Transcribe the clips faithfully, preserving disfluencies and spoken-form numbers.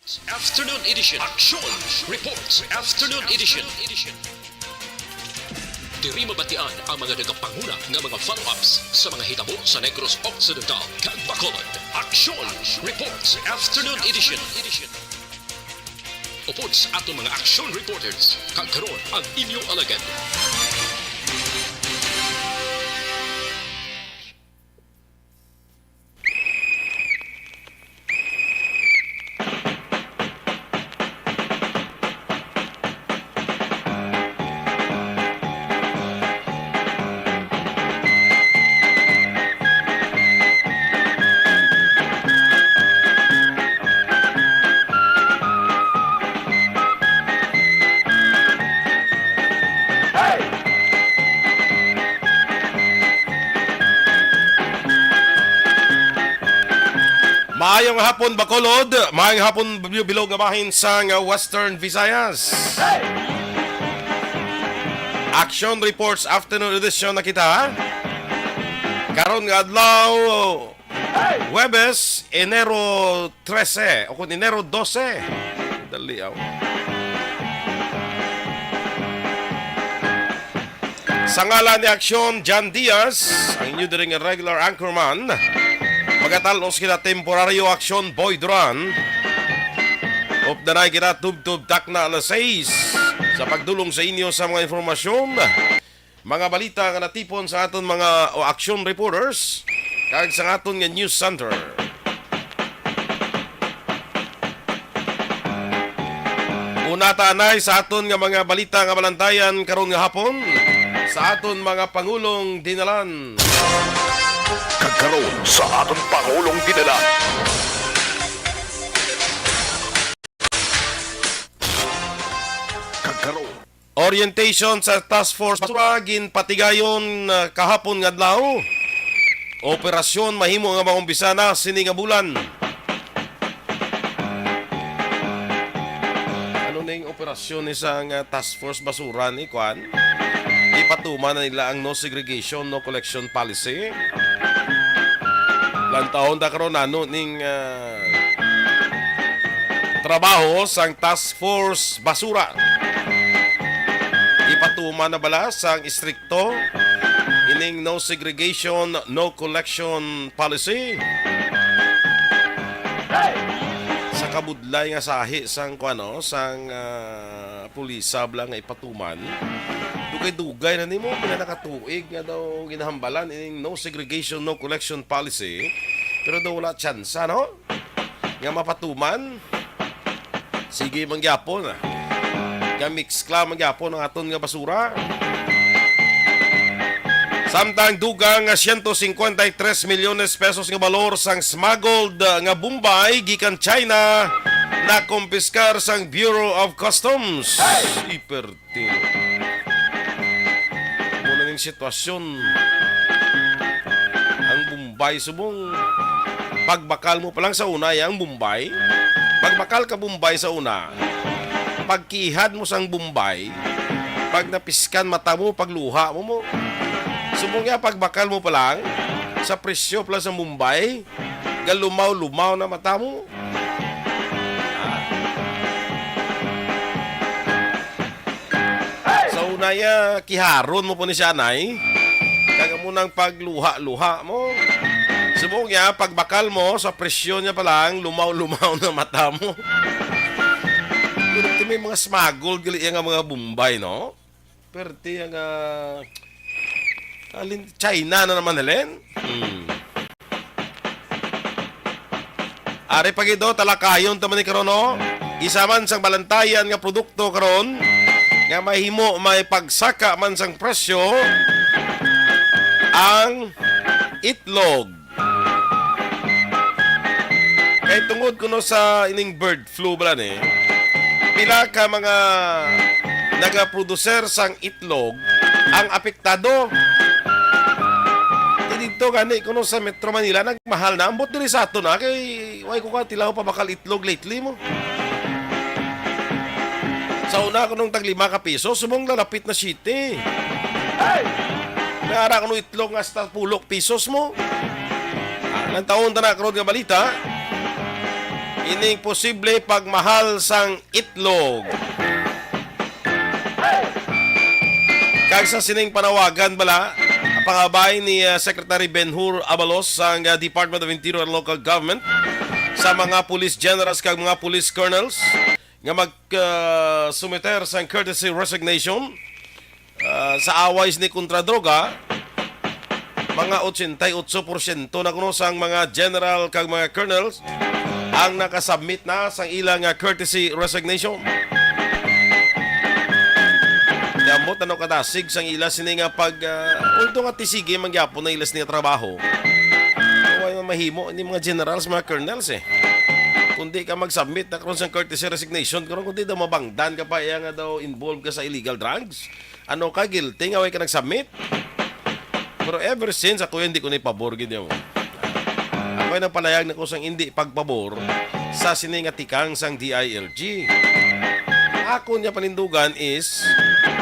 Afternoon Edition. Action Reports Afternoon Edition. Diri mabatian ang mga nagapanguna nga mga follow-ups sa mga hitabo sa Negros Occidental kag Bacolod. Action Reports Afternoon Edition. Upod sa aton mga action reporters, kag karon ang inyo alagad. Maayong hapon, Bacolod. Maayong hapon, bi-, bilog nga bahin sang Western Visayas. Action Reports Afternoon Edition na kita. Karon nga adlaw, Huwebes, Enero trese, o kun Enero dose. Dali, aw. Sa ngalan ni Aksyon John Diaz, ang inyo diri nga regular anchorman, magatal-os kita temporaryo, Aksyon Boy Duran. Updanay kita tubtob takna alas sais sa pagdulong sa inyo sa mga informasyon, mga balita nga natipon sa aton mga o action reporters kag sa aton nga news center. Una ta anay sa aton nga mga balita nga balantayan karon nga hapon sa aton mga pangulong dinalan. Kag karon sa aton pangulong dinalan. Kag karon, orientation sa Task Force Basura ginpatigayon, ah, kahapon nga adlaw. Operasyon mahimo nga maumpisa na sini nga bulan. Ano ning operasyon ni sa nga Task Force Basura ni kuan? Ipatuman na nila ang no segregation, no collection policy. Lantawon ta karon ano ning, ah, trabaho sang Task Force Basura. Ipatuman na bala sang istrikto ining no segregation, no collection policy? Sa kabudlay nga sahi sang kuano, sang, ah, pulisa bala nga ipatuman, dugay-dugay na nimo, pila na ka tuig nga daw ginahambalan ining no segregation, no collection policy, pero daw wala tsansa, no? Nga mapatuman, sige man gyapon, ah. Nga mix-cla man gyapon ang aton nga basura. Samtang dugang nga siyento singkwenta y tres milyones pesos nga balor sang smuggled, ah, nga Bombay gikan China nakumpiskar sang Bureau of Customs. Iper Ti-, mo na ning sitwasyon. Ang Bombay, subong pagbakal mo pa lang sa una, ya, ang Bombay. Pagbakal ka Bombay sa una, pagkihad mo sang Bombay, pag napiskan mata mo, pagluha mo mo. Subong ya, pagbakal mo pa lang, sa presyo pa lang sa Bombay, galumaw-lumaw na mata mo. Sa una ya, kiharon mo po ni siya, nay. Kag amo nang pagluha-luha mo. Subong niya, pagbakal mo, sa presyo niya pa lang, lumaw-lumaw na mata mo. Pero ito may mga smuggled gali yan nga mga Bombay, no? Perte ang, ah, alin, China na naman, Helen? Hmm. Ari pa gid, oh, talakayon ta man ni karon, oh. Isa man sang balantayan nga produkto karon nga mahimo may pagsaka man sang presyo ang itlog. Kay tungod kuno sa ining bird flu bala ni, pila ka mga nagaproducer sang itlog ang apektado. Ti didto gani kuno sa Metro Manila nagmahal na. Ambot diri sa aton, ah, kay way ko ka tilaw pa bakal itlog lately mo. Sa una kunong tag lima ka piso, subong lalapit na siyete. Ay! May ara kuno itlog nga hasta pulok pisos mo. Ah, nang taon ta na karon nga balita. ining posible pagmahal sang itlog. Kag sa sining panawagan bala, pangabay ni, ah, Secretary Ben-Hur Abalos sang, ah, Department of Interior and Local Government sa mga police generals kag mga police colonels nga mag, ah, sumiter sang courtesy resignation, ah, sa away sini kontra droga, mga ochenta y ocho porsyento na kuno sang mga general kag mga colonels ang nakasubmit na sang ila nga courtesy resignation. Kaya mo tanaw kadasig sang ila sini nga pag, ah, although nga ti sige man gyapon na ila sini nga trabaho. Wala man mahimo ni mga generals, mga colonels eh. Kundi ka mag-submit na karon sang courtesy resignation, karon kundi daw mabangdan ka pa iya nga daw involved ka sa illegal drugs. Ano ka, guilty nga way ka nag-submit? Pero ever since, ako hindi ko ni pabor gid mo. Ako ay nagpalayag na ko sang hindi pagpabor sa sini nga tikang sang D I L G. Ako niya panindugan is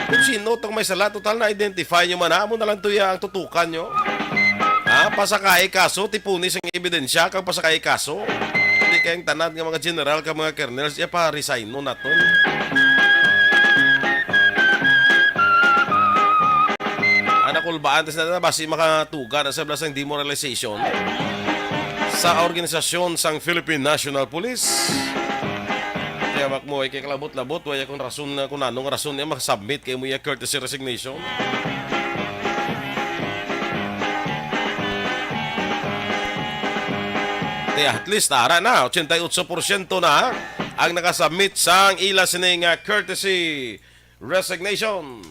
kung sino tong may sala, total na-identify nyo man, amo na lang tuya ang tutukan nyo. Ha? Pasakay kaso, tipuni sang ebidensya kag pasakay kaso. Hindi kayang tanan nga mga general kag mga colonels, iya pa resign mo naton. Ana kulbaan tas na basi makatuga na sa blasang demoralization sa organisasyon sang Philippine National Police. Kaya mak mo, eh, kay kalabot-labot, wala akong rason na kung anong rason niya makasubmit kay mo iya courtesy resignation. Kaya at least, ara na, ochenta y ocho porsyento na ang nakasubmit sang ila sini nga courtesy resignation.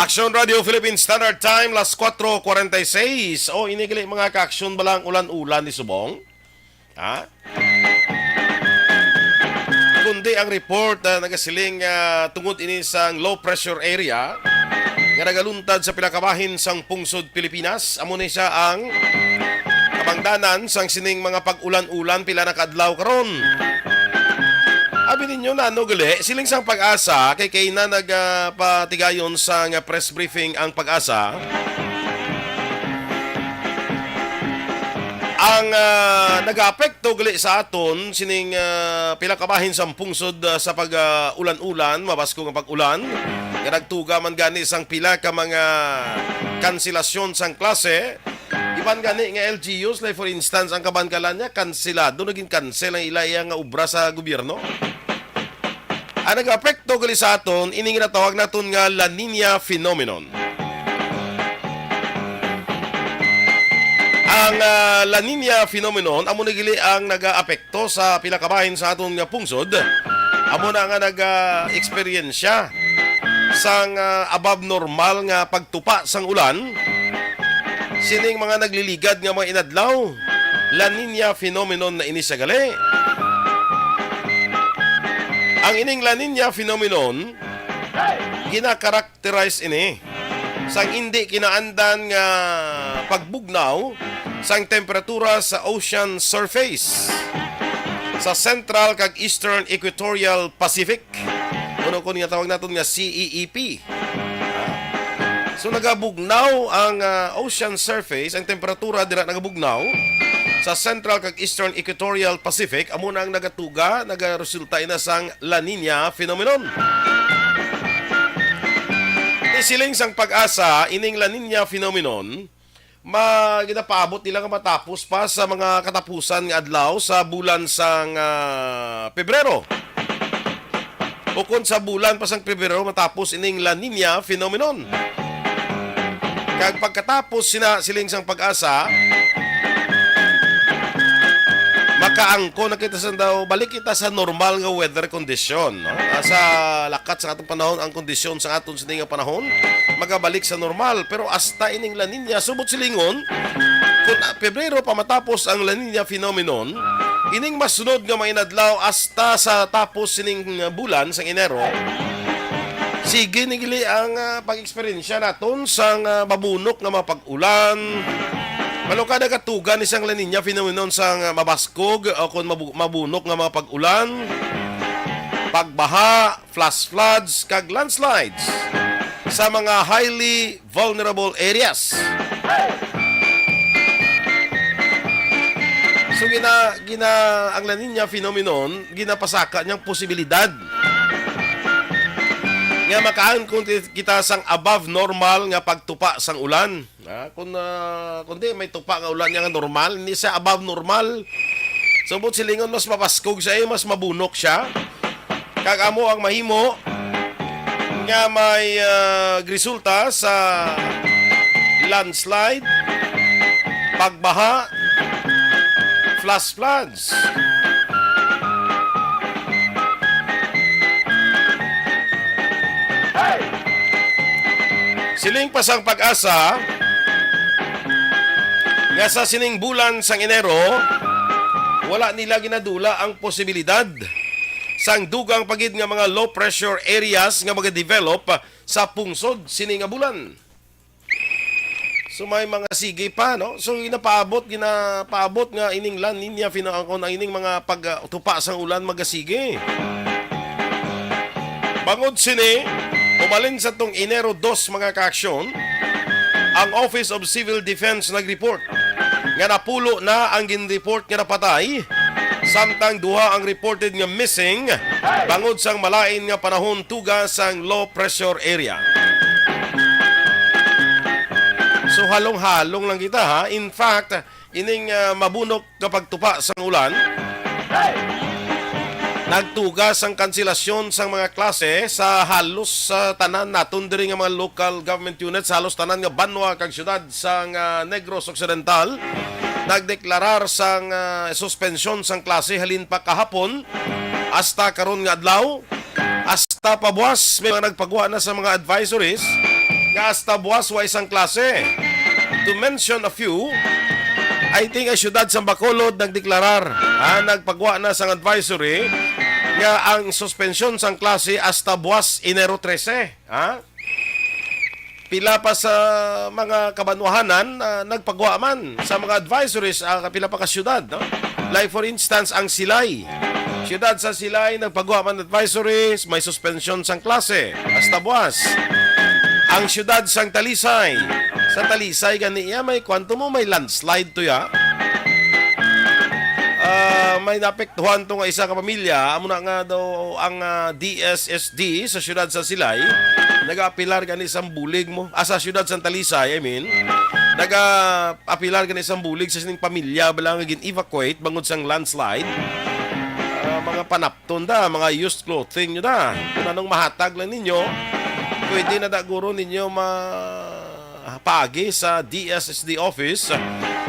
Action Radio Philippine Standard Time, las cuatro cuarenta y seis. O, ini gali, mga ka-action, bala ang ulan-ulan ni subong? Ha? Kundi ang report, ah, nagasiling, ah, tungod ini sang low pressure area nga nagaluntad sa pila ka bahin sang pungsod Pilipinas. Amo ni siya ang kabangdanan sang sining mga pag-ulan-ulan pila na ka adlaw karon. Abi ninyo, nano gali, siling sang Pag-asa, kay kay na nagapatigayon sang press briefing ang Pag-asa. Ang, ah, nag-aapekto gali sa aton sining, ah, pila ka bahin sang pungsod, ah, sa pag, ah, ulan-ulan, mabasko nga pag-ulan, nga nagtuga man gani sang pila ka mga kanselasyon sang klase. Iban gani nga L G Us, like for instance, ang Kabankalan niya, kanselado, naging cancel ang ila iya nga obra sa gobyerno. Ang nag-apekto gali sa aton, ini ginatawag naton nga La Niña phenomenon. Ang, ah, La Niña phenomenon, amo na gali ang nag-aapekto sa pila ka bahin sa aton nga pungsod. Amo na nga nag-eksperyensya sang, ah, above normal nga pagtupa sang ulan. Sining mga nagliligad nga mga inadlaw, La Niña phenomenon na ini sa gali. Ang ining La Niña phenomenon, ginakarakterize ini sang indi kinaandan nga pagbugnaw sang temperatura sa ocean surface sa Central kag Eastern Equatorial Pacific, uno kon nga tawag naton nga C E E P. So, nagabugnaw ang, ah, ocean surface, ang temperatura dira nagabugnaw sa Central kag Eastern Equatorial Pacific, amo na ang nagatuga, nagaresulta ina sang La Niña phenomenon. Isiling sang Pag-asa, ining La Niña phenomenon, ma-, ginapaabot nila nga matapos pa sa mga katapusan nga adlaw sa bulan sang, ah, Pebrero. Ukon sa bulan pa sang Pebrero matapos ining La Niña phenomenon. Kag pagkatapos sina, siling sang Pag-asa, makaangkon na kita sa daw, balik kita sa normal nga weather condition, no? Ah, sa lakat sa atong panahon, ang kondisyon sa aton sini nga panahon magabalik sa normal. Pero hasta ining La Niña, subot silingon, kung, ah, Pebrero pa matapos ang La Niña phenomenon, ining masunod nga mga inadlaw hasta sa tapos sining, ah, bulan sang Enero, sige ni gali ang, ah, pag-eksperyensya naton sang, ah, mabunok nga mga pag-ulan. Malukad nagatugan ni sang La Niña phenomenon sang, ah, mabaskog o kon mabu-, mabunok nga mga pag-ulan, pagbaha, flash floods, kag landslides sa mga highly vulnerable areas. So, gina, gina, ang La Nina phenomenon, ginapasaka niyang posibilidad nga makaangkon ti-, kita sang above normal nga pagtupa sang ulan. Ah, kung, ah, kung di, may tupa nga ulan niya nga normal, hindi siya above normal. So, buot silingon, mas mapaskog siya, eh, mas mabunok siya. Kag amo ang mahimo nga may, ah, resulta sa landslide, pagbaha, flash floods. Siling pa sang PAGASA nga sa sining bulan sang Enero, wala nila ginadula ang posibilidad sang dugang pa gid nga mga low pressure areas nga magadevelop sa pungsod sini nga bulan. So, may mga sige pa, no? So, ginapaabot, ginapaabot nga ining La Nina pheno-, ang, ang ining mga pagtupa sang ulan magasige. Bangod sini, umalin sa tong Enero dos, mga kaaksyon, ang Office of Civil Defense nag-report nga napulo na ang gin-report nga napatay, samtang duha ang reported nga missing bangod sang malain nga panahon tuga sang low pressure area. So, halong-halong lang kita, ha. In fact, ining, ah, mabunok nga pagtupa sang ulan nagtuga sang kanselasyon sang mga klase sa halos sa tanan naton diri nga mga local government units, halos tanan nga banwa kag syudad sang, ah, Negros Occidental nagdeklarar sang, ah, suspensyon sang klase halin pa kahapon hasta karon nga adlaw. Hasta pa buwas, may mga nagpagwa na sa mga advisories nga hasta buwas wa isang klase. To mention a few, I think ang siyudad sa Bacolod nagdeklarar, ah, nagpagwa na sang advisory nga ang suspensyon sang klase hasta buwas Enero trese, ha? Pila pa sa mga kabanwahanan, ah, nagpagwa man sa mga advisories, ah, pila pa ka siyudad, no? Like, for instance, ang Silay. Siyudad sa Silay, nagpagwa man advisories, may suspension sang klase. Hasta buwas. Ang siyudad sang Talisay. Sa Talisay, gani iya, may kwanto mo, may landslide to ya. Ah, may naapektuhan to nga isa ka pamilya. Amo na nga daw ang, ah, D S S D sa siyudad sa Silay, nagaapilar gani sang bulig mo. Ah, sa siyudad sang Talisay, I mean. Nagaapilar gani sang bulig sa sining pamilya bala nga gin-evacuate bangod sang landslide. Ah, mga panapton da, mga used clothing nyo da. Kung anong mahatag lang ninyo, pwede na da guro ninyo ma-, pagi sa D S S D office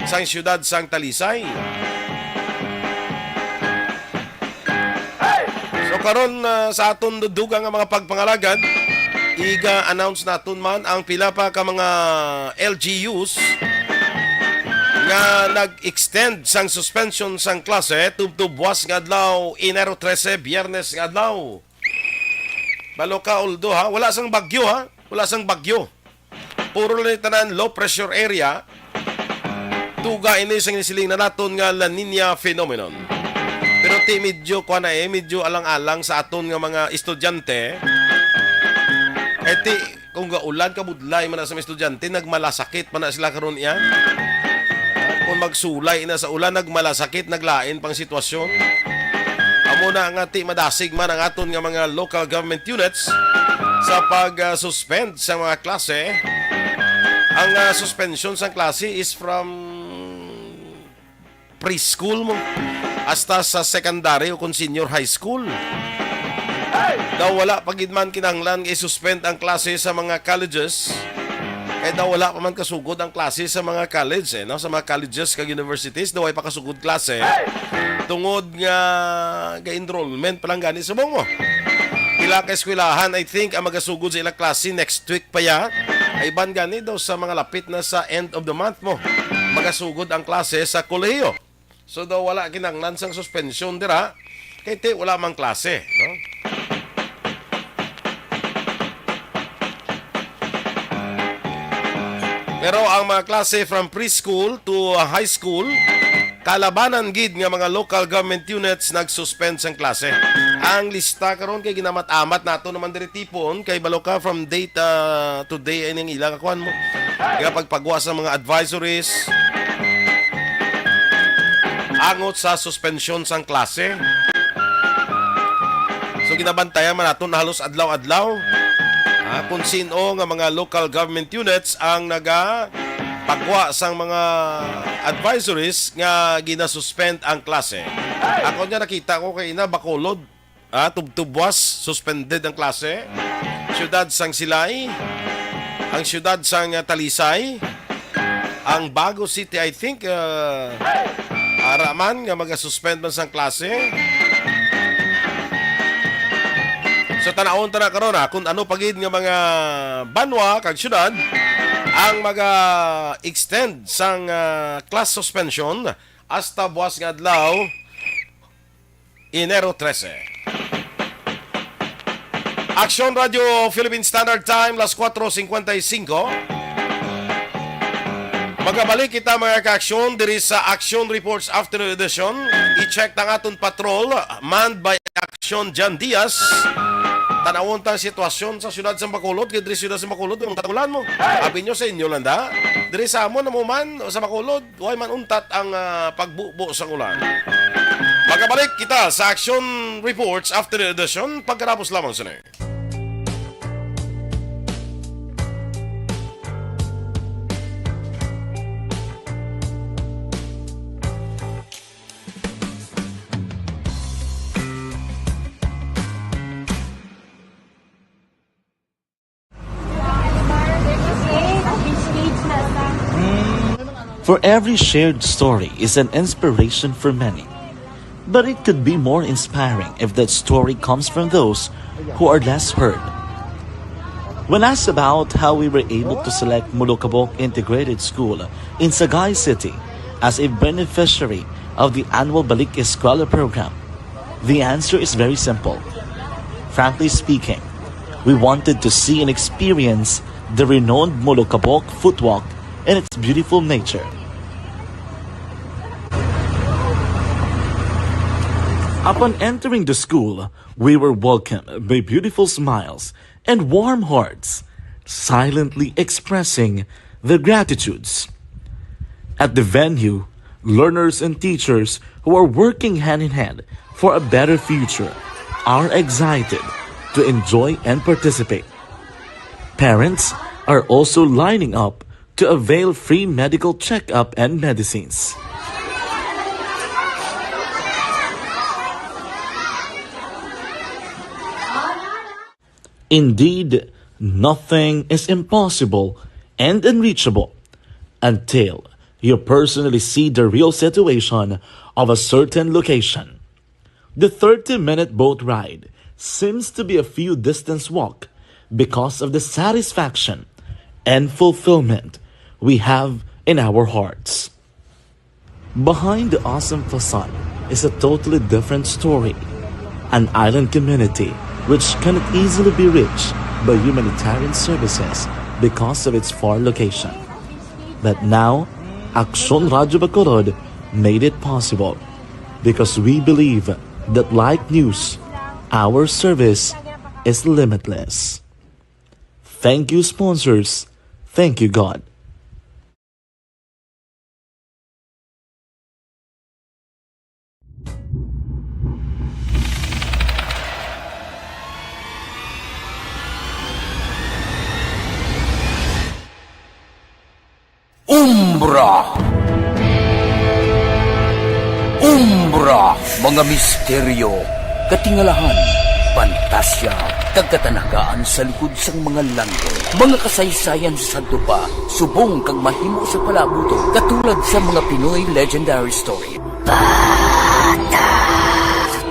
sang siyudad sang Talisay. So karon, ah, sa aton dugang nga mga pagpangalagad, iga-announce naton man ang pila pa ka mga L G Us nga nag-extend sang suspension sang klase tubtob buwas nga adlaw, Enero trese, Biyernes nga adlaw. Balo ka, Uldo, ha? Wala sang bagyo, ha? Wala sang bagyo. Puro lang ni tanan low pressure area. Tuga ini sa ginasiling na naton nga La Nina phenomenon. Pero ti medyo, kuha na eh, medyo alang-alang sa aton nga mga estudyante. Eh ti, kung gaulan, kabudlay man na sa mga estudyante, nagmalasakit man na sila karon iya. Kung magsulay na sa ulan, nagmalasakit, naglain pang sitwasyon. Amo na nga ti madasig man ang aton nga mga local government units sa pag, ah, suspend sa mga klase. Ang, ah, suspension sa klase is from preschool mo hasta sa secondary o kung senior high school. Daw wala pa gid man kinahanglan nga i-suspend ang klase sa mga colleges. Kay daw wala pa man kasugod ang klase sa mga college, eh, no? Sa mga colleges kag universities, daw ay pa kasugod klase. Tungod nga ga-enrollment pa lang gani sa bungo. Pila ka eskwelahan, I think, ang magasugod sa ilang klase next week pa ya. Ay ban gani daw sa mga lapit na sa end of the month mo. Magasugod ang klase sa kolehiyo. So daw wala kinahanglan sang suspension dira. Kay ti wala mang klase, no? Pero ang mga klase from preschool to high school, kalabanan gid nga mga local government units nag-suspend sang klase. Ang lista karon kay ginamat-amat nato naman diri tipon, kay balo ka from date, ah, to day ay ning ilang kuan mo. Nga pagpagwa sa mga advisories. angot sa suspensyon sang klase. So, ginabantayan man naton halos adlaw-adlaw, ah, kung sin-o nga mga local government units ang nagapagwa sang mga advisories nga ginasuspend ang klase. Ako niya nakita ko kay ina Bacolod, ah, Tubtubwas, suspended ang klase. Siyudad sang Silay, ang siyudad sang, ah, Talisay, ang Bago City, I think, ah, ara man nga magasuspend man sang klase. So, tanawon ta na karon, ha, kung ano pa gid nga mga banwa kag syudad ang maga-extend sang, ah, class suspension hasta buwas nga adlaw, Enero trese. Aksyon Radio Philippine Standard Time, las kuwatro singkwenta y singko. Magabalik kita, mga ka-aksyon, diri sa Aksyon Reports Afternoon Edition. I-check ta ang aton patrol, manned by Aksyon Jan Diaz. Tanawon ta ang sitwasyon sa siyudad sa Bacolod, kay diri siyudad sa Bacolod, ang tagulan mo. Abi nyo sa inyo lang da. Diri sa amon, amo man, sa Bacolod, way man untat ang, ah, pagbubo sang ulan. Magabalik kita sa Action Reports Afternoon Edition pagkatapos lamang sini. For every shared story is an inspiration for many. But it could be more inspiring if that story comes from those who are less heard. When asked about how we were able to select Molokabok Integrated School in Sagay City as a beneficiary of the annual Balik Eskwela program, the answer is very simple. Frankly speaking, we wanted to see and experience the renowned Molokabok footwalk and its beautiful nature. Upon entering the school, we were welcomed by beautiful smiles and warm hearts, silently expressing their gratitudes. At the venue, learners and teachers who are working hand in hand for a better future are excited to enjoy and participate. Parents are also lining up to avail free medical checkup and medicines. Indeed, nothing is impossible and unreachable until you personally see the real situation of a certain location. The thirty-minute boat ride seems to be a few distance walk because of the satisfaction and fulfillment we have in our hearts. Behind the awesome facade is a totally different story. An island community which cannot easily be reached by humanitarian services because of its far location. But now, Aksyon Radyo Bacolod made it possible because we believe that like news, our service is limitless. Thank you, sponsors. Thank you, God. Umbra. Umbra, mga misteryo, katingalahan, pantasya, kag katanagaan sa likod sang mga langit. Mga kasaysayan sa sadto pa, subong kag mahimo sa palaabuton, katulad sa mga Pinoy legendary story.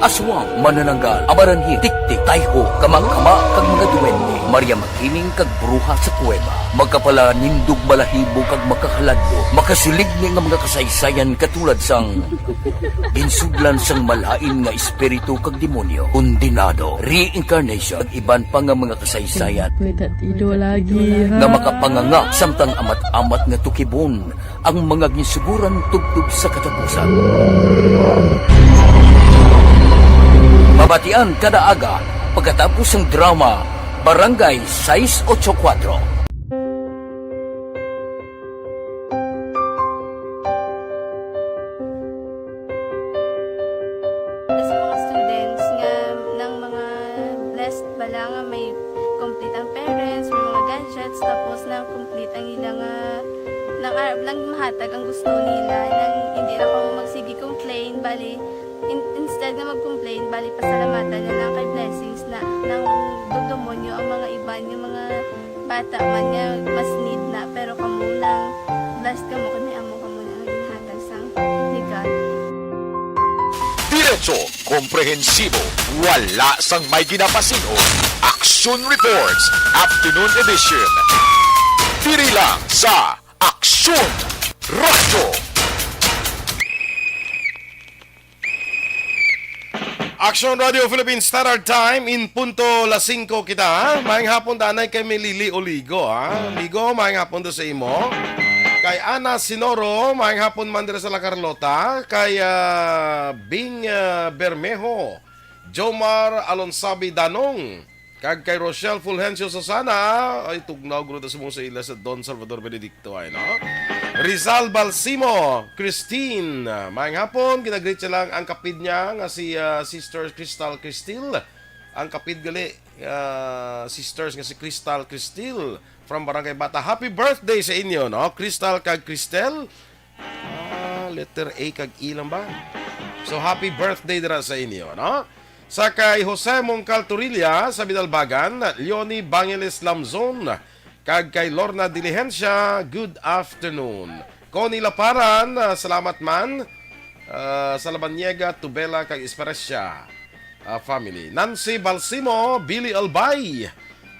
Aswang, manananggal, amaranhil, tiktik, tayho, kamakama, kag mga duwende, Maria Makiling, kag bruha sa kuweba. Makapalanindog balahibo kag makahaladlok, makasiligni nga mga kasaysayan katulad sang ginsudlan sang malain nga espiritu kag demonyo, kondenado, reincarnation, kag iban pa nga mga kasaysayan May tatido lagi, ha? nga makapanganga samtang amat-amat nga tukibon ang mga ginsuguran tubtob sa katapusan. Mabatian kada aga pagkatapos sang drama Barangay sais ocho kuwatro. Complete ang ila nga, nang arab lang mahatag ang gusto nila, nang hindi lang kamo magsige complain, bali, in-, instead nga mag-complain, bali, pasalamatan na lang kay blessings na, nang dumdumon nyo ang mga iban, yung mga bata man nga mas need na, pero kamo nang blessed kamo kay may amo kamo na nga ginhatag sang ni God. Diretso, komprehensibo, wala sang may ginapasin-on. Aksyon Reports, Afternoon Edition. Diri lang sa Aksyon Radyo. Aksyon Radio Philippine Standard Time, in punto las singko kita, ha? Maayong hapon, danay kay Melili Oligo, ha? Migo, maayong hapon do sa imo. Kay Ana Sinoro, maayong hapon man dira sa La Carlota. Kay, ah, Bing, ah, Bermejo, Jomar Alonsabi Danong, kag kay Rochelle Fulgencio Susana, ay, tugnaw guro ta subong sa ila sa Don Salvador Benedicto, ay, no? Rizal Balsimo, Christine, maayong hapon, ginagreet siya lang ang kapid niya nga si, ah, Sister Crystal Cristil. Ang kapid gali, ah, sisters nga si Crystal Cristil from Barangay Bata. Happy birthday sa inyo, no? Crystal kag Cristel. Ah, letter A kag E lang ba? So, happy birthday dira sa inyo, no? Sa kay Jose Mongcal Torilla sa Bidalbagan, Leonie Bangeles Lamzon, kag kay Lorna Diligencia, good afternoon. Connie Laparan, ah, salamat man. Ah, sa Labaniega, Tubela, kag Esperencia, ah, family. Nancy Balsimo, Billy Albay,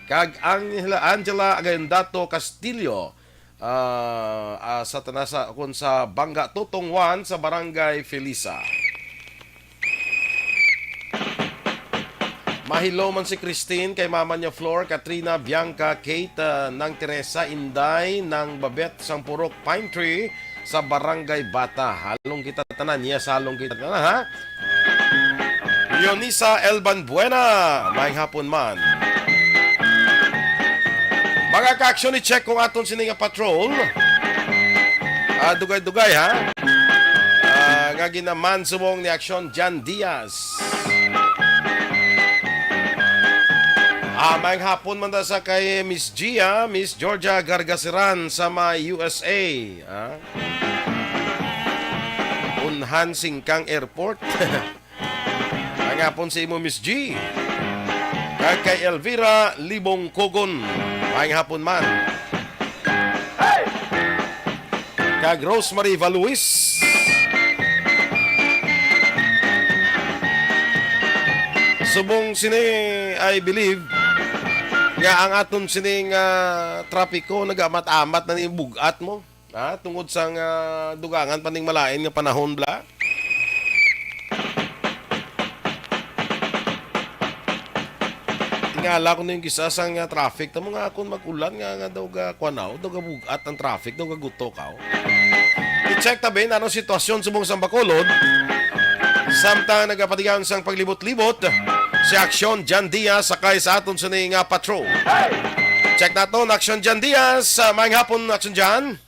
kag Angela, Angela Agayondato Castillo, ah, ah, sa tanasa, kun sa Bangga Tutong Juan sa Barangay Felisa. Mahilo man si Christine kay mama niya Flor, Katrina, Bianca, Kate, ah, Nang Teresa, Inday, Nang Babet, sang Purok Pine Tree sa Barangay Bata. Halong kita tanan, yes, halong kita tanan, ha? Leonisa Elban Buena, maayong hapon man. Mga ka-aksyon, i-check kung aton sini nga patrol. Ah, dugay-dugay, ha? Ah, nga ginaman subong ni Aksyon Jan Diaz. Ah, maayong hapon man ta sa kay Miss Gia, Miss Georgia Gargaseran sa may U S A. Ah? Unhan Singkang Airport. Maayong hapon sa imo, Miss G. Kag kay Elvira Libong Cogon. Maayong hapon man. Kag Rosemary Valuis. Subong sini, I believe, nga ang aton sining, ah, trapiko nagaamat-amat na ni bug-at mo. Ah, tungod sang, ah, dugangan pa ning malain nga panahon, bla? Tingala ko na yung gisa sang, ah, traffic. Tamo nga akon mag-ulan nga, nga daw ga, kuwan, aw, daw ga bug-at ang traffic, daw ga gutok, aw. I-check ta, Ben, anong sitwasyon subong sa Bacolod? Samtang nagapatigayon sang paglibot-libot si Aksyon Jan Diaz sakay sa aton sini nga patrol. Check naton, Aksyon Jan Diaz. Ah, maayong hapon, Aksyon Jan.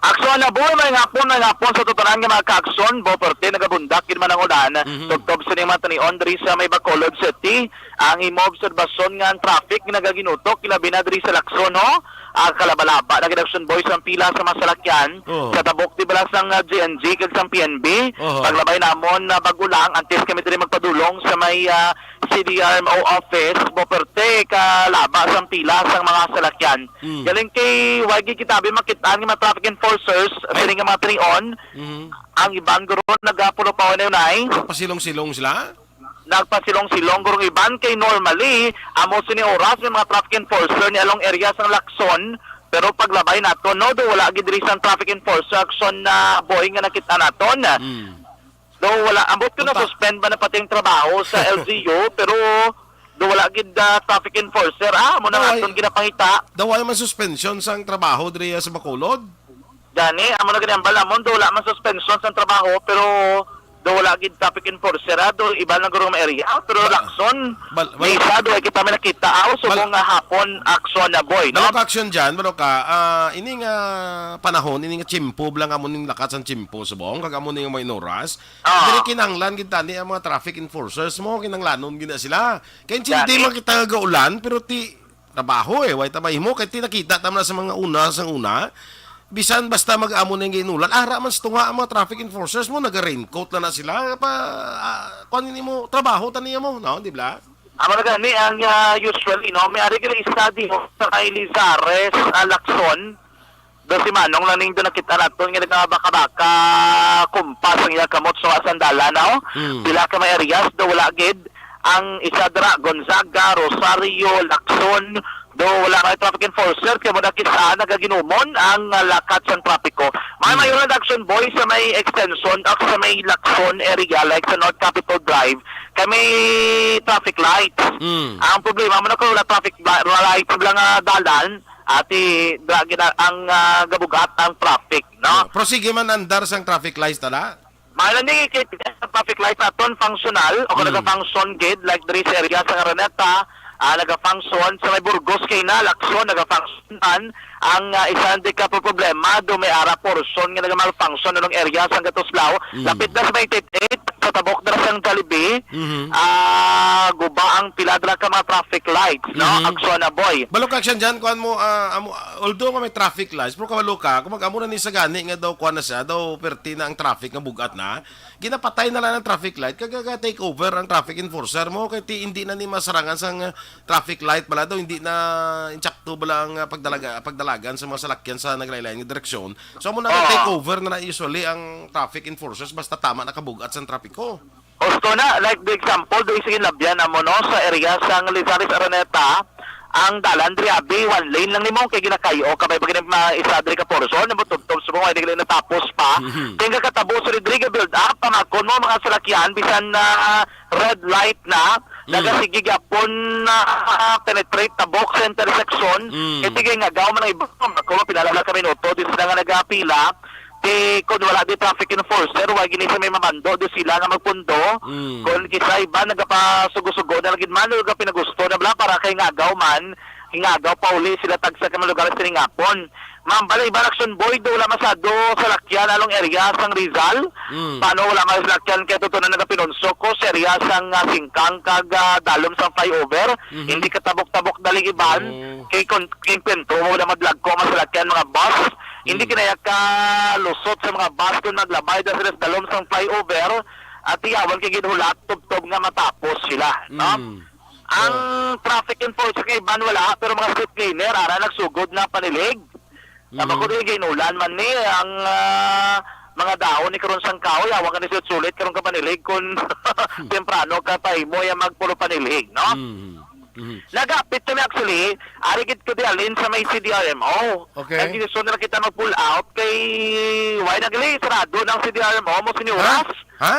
Aksyon na, boy, maayong hapon, maayong hapon sa tutanan nga mga ka-aksyon. Bo, perte, nagabundak gid man ang ulan. Mhm. Tubtob sini mga tanion diri sa may Bacolod City. Ang imo obserbasyon nga ang traffic nagaginutok, ilabi na diri sa Lacson, no? Ah, kalabalaba na gid, Aksyon Boy, sang pila sa mga salakyan. Oh. Sa tabok, di bala, sang, ah, G N G kag sang P N B. Oh. Paglabay namon na bago lang, antes kami diri magpadulong sa may, ah, C D R M O office, bo, perte, kalaba sang pila sang mga salakyan. Mm. Galing kay, wa gid kita abi makit-an nga mga traffic enforcers, ay, sini nga mga tanion. Mhm. Ang iban guro nagapulo pa unay-unay. Pasilong-silong sila? Nagpasilong-silong gurong iban kay normally, amo sini oras may mga traffic enforcer ni along area sang Lacson, pero paglabay nato, no, do wala gid diri sang traffic enforcer, Aksyon na, boy, nga nakita naton. Mm. Do wala, ambot ko na suspend ba na pati ang trabaho sa L G U, pero do wala gid, ah, traffic enforcer, ah, amo na nga aton ginapangita. Daw ay man suspension sang trabaho diri sa Bacolod? Gani, amo na gani ang balamon, do wala man suspension sang trabaho, pero do wala gid traffic enforcer, ah, do iba lang guro nga area, pero ba-, Lacson, bal-, bal-, misa, do ay kita may nakita, aw, subong nga hapon, Aksyon na, boy, no? Balo ka, Aksyon Jan, balo ka, ah, ini nga panahon, ini nga tiyempo, bala nga amo ning lakat sang tiyempo, subong, kag amo ning mga inoras, ah, diri kinahanglan gid tani ang mga traffic enforcers mo, kinahanglanon gid na sila. Kay intindi man kita nga gaulan, pero ti, trabaho, eh. Way ta mahimo kay ti nakita ta man na sa mga una, sang una. Bisan basta mag-amo na yung ginulan, ara man sa tunga ang mga traffic enforcers mo, naga-raincoat na na sila. Pa, ah, kuwan nimo, trabaho ta niya mo, no? Di ba? Amo na gani ang, ah, usually, no? May ari gali study, no, sa kay Lizares, ah, Lacson. Do si Manong lang ning do nakita naton nga nagabaka-baka kumpas ang iya kamot sa sandalan, no? Hmm. Pila ka may areas do wala gid. Ang isa dira, Gonzaga, Rosario, Lacson, do wala may traffic enforcer, kaya mo na kisa nagaginumon ang, ah, lakat sang trapiko. May Hmm. mayon ang Action Boy sa may extension, ah, sa may Lacson area, like sa North Capitol Drive, kay may traffic lights. Hmm. Ang problema mo na kung wala traffic bla-, wala lights lang nga dalan, ati, dra-, gina-, ang, ah, gabugat ang traffic, no? Oh, pero sige man andar sang traffic lights, tala? Mahal ni kay traffic light aton functional o kung Hmm. naga-function gid, like diri sa area sa Araneta, ah, naga-function sa may Burgos kay na Lacson naga-function man ang, ah, isa di ka po problema do may ara portion nga naga-malfunction anong area sa Gatuslao. Hmm. Lapit na sa may eight sa tabok dira sang Jollibee. Mhm. Ah, guba ang pila dira ka mga traffic lights, no? Mhm. Aksyon na, boy. Balo ka, Action, dyan, kuhan mo, ah, amo, although nga may traffic lights, pero kabalo ka, kung mag-amo na ni sa gani nga daw, kuhan na siya, daw, perti na ang traffic nga bugat na, ginapatay na lang ang traffic light, kag ga-take over ang traffic enforcer mo, kay ti, hindi na ni masarangan sang, ah, traffic light pala daw, hindi na insakto bala ang, ah, pagdalaga, pagdalagan sa mga salakyan sa naglain-lain nga direksyon. So, amo na, Oo. take over na lang usually ang traffic enforcers basta tama na kabugat sang trapiko. Gusto na, like, the example, do isig labyan na mo, no, sa area sang Lizares Araneta, ang dalan diri abi, one lane lang nimo, kay ginakayo ka, may bagay na isa diri ka portion, nimo tubtob subong, ay di natapos pa. Mhm. Kay nga katabo sa diri ga build up, pamakon mo, mga salakyan, bisan na red light na, Mm. nagasigi gyapon na, ah, penetrate tabok sa intersection. Mm. Kay tigay nga gaw man ang iba, kung pinalala ka minuto, di sila nga nagapila, Ti, kun wala di traffic enforcer, wa gini sa may mamando, di sila nga magpundo. Mm. Kun kisa iba nagapasugo-sugo na lagi man, o pinagusto na bala para kay ngagaw man, ngagaw pa uli sila tagsa ka mga lugar sa tiningapon. Mambal ang iba, Action Boy, do wala masado sa lakyan along area sang Rizal. Mm. Paano wala may lakyan kay tuto na nagapinunso ko sa area sang, ah, Singkang kag, ah, Dalom sang flyover. Mhm. Hindi katabok-tabok daling iban. Oh. Kay kun, kay kwento mo wala madlagko ang mga salakyan, mga bus. Hindi Mm. kinaya ka lusot sa mga bus kung maglabay da sila sa dalom sang flyover at tiyawan kay ginhulat tubtob nga matapos sila, no? Mm. Ang Oh. traffic enforcer kay iban wala, pero mga street cleaner, ara nagsugod na panilig. Tama ko Mhm. din, ginulan man ni ang, ah, mga daon ni karon sang kahoy, awa ka ni sulit-sulit karon ka panilig kung temprano ka pa imo ya magpulo panilig, no? Mhm. Mhm. Nagapit kami actually, ari gid ko di alin sa may C D R M O. Okay. Nagdesisyon na lang kita mag-pull out kay why nagli sarado ng C D R M O mo sini Ha? oras. Ha?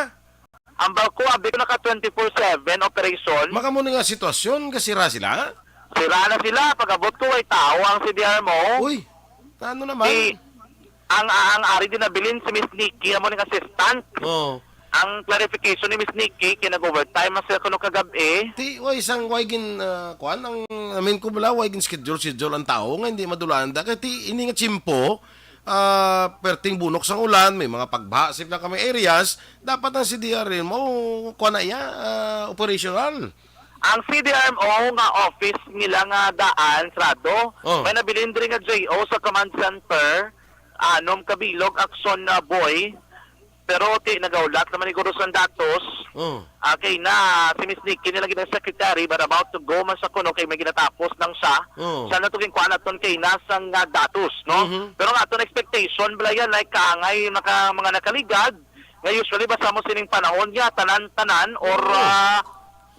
Ang barko abi ko naka twenty-four seven operation. Maka mo nga sitwasyon, gasira sila? Sira na sila. Pag-abot ko, way tao ang C D R M O. Uy, ano naman? Di, ang, ang ari din nabilin si Miss Nikki, amo ning assistant. Oo. Ang clarification ni Miss Nikki, kay nag-overtime man sila kuno kagabi. Ti, way sang, way gin, ah, kuan, ang, I mean, ko bala, way gin schedule, schedule ang tao nga hindi madulanda. Kay ti, ini nga tiyempo, ah, perting bunok sang ulan, may mga pagbaha sa ilang kami areas, dapat ang C D R M O, kuan na iya, ah, operational. Ang C D R M O nga office nila nga daan, sarado, Oh. may nabilin diri nga J O sa command center, anom ka bilog, Action na Boy. Pero ti, nagaulat naman ni Gurus ang datos. Oh. Ah, kay na, si Miss Nikki nila gid ang secretary, but about to go man sa kuno kay may ginatapos nang siya. Oh. Siya na to ginkuha naton kay na sang, ah, datos, no? Mhm. Pero ang aton expectation, bala yan, like, kaangay maka, mga nakaligad, nga usually basta mo sining panahon niya, tanan-tanan or, Oh. ah,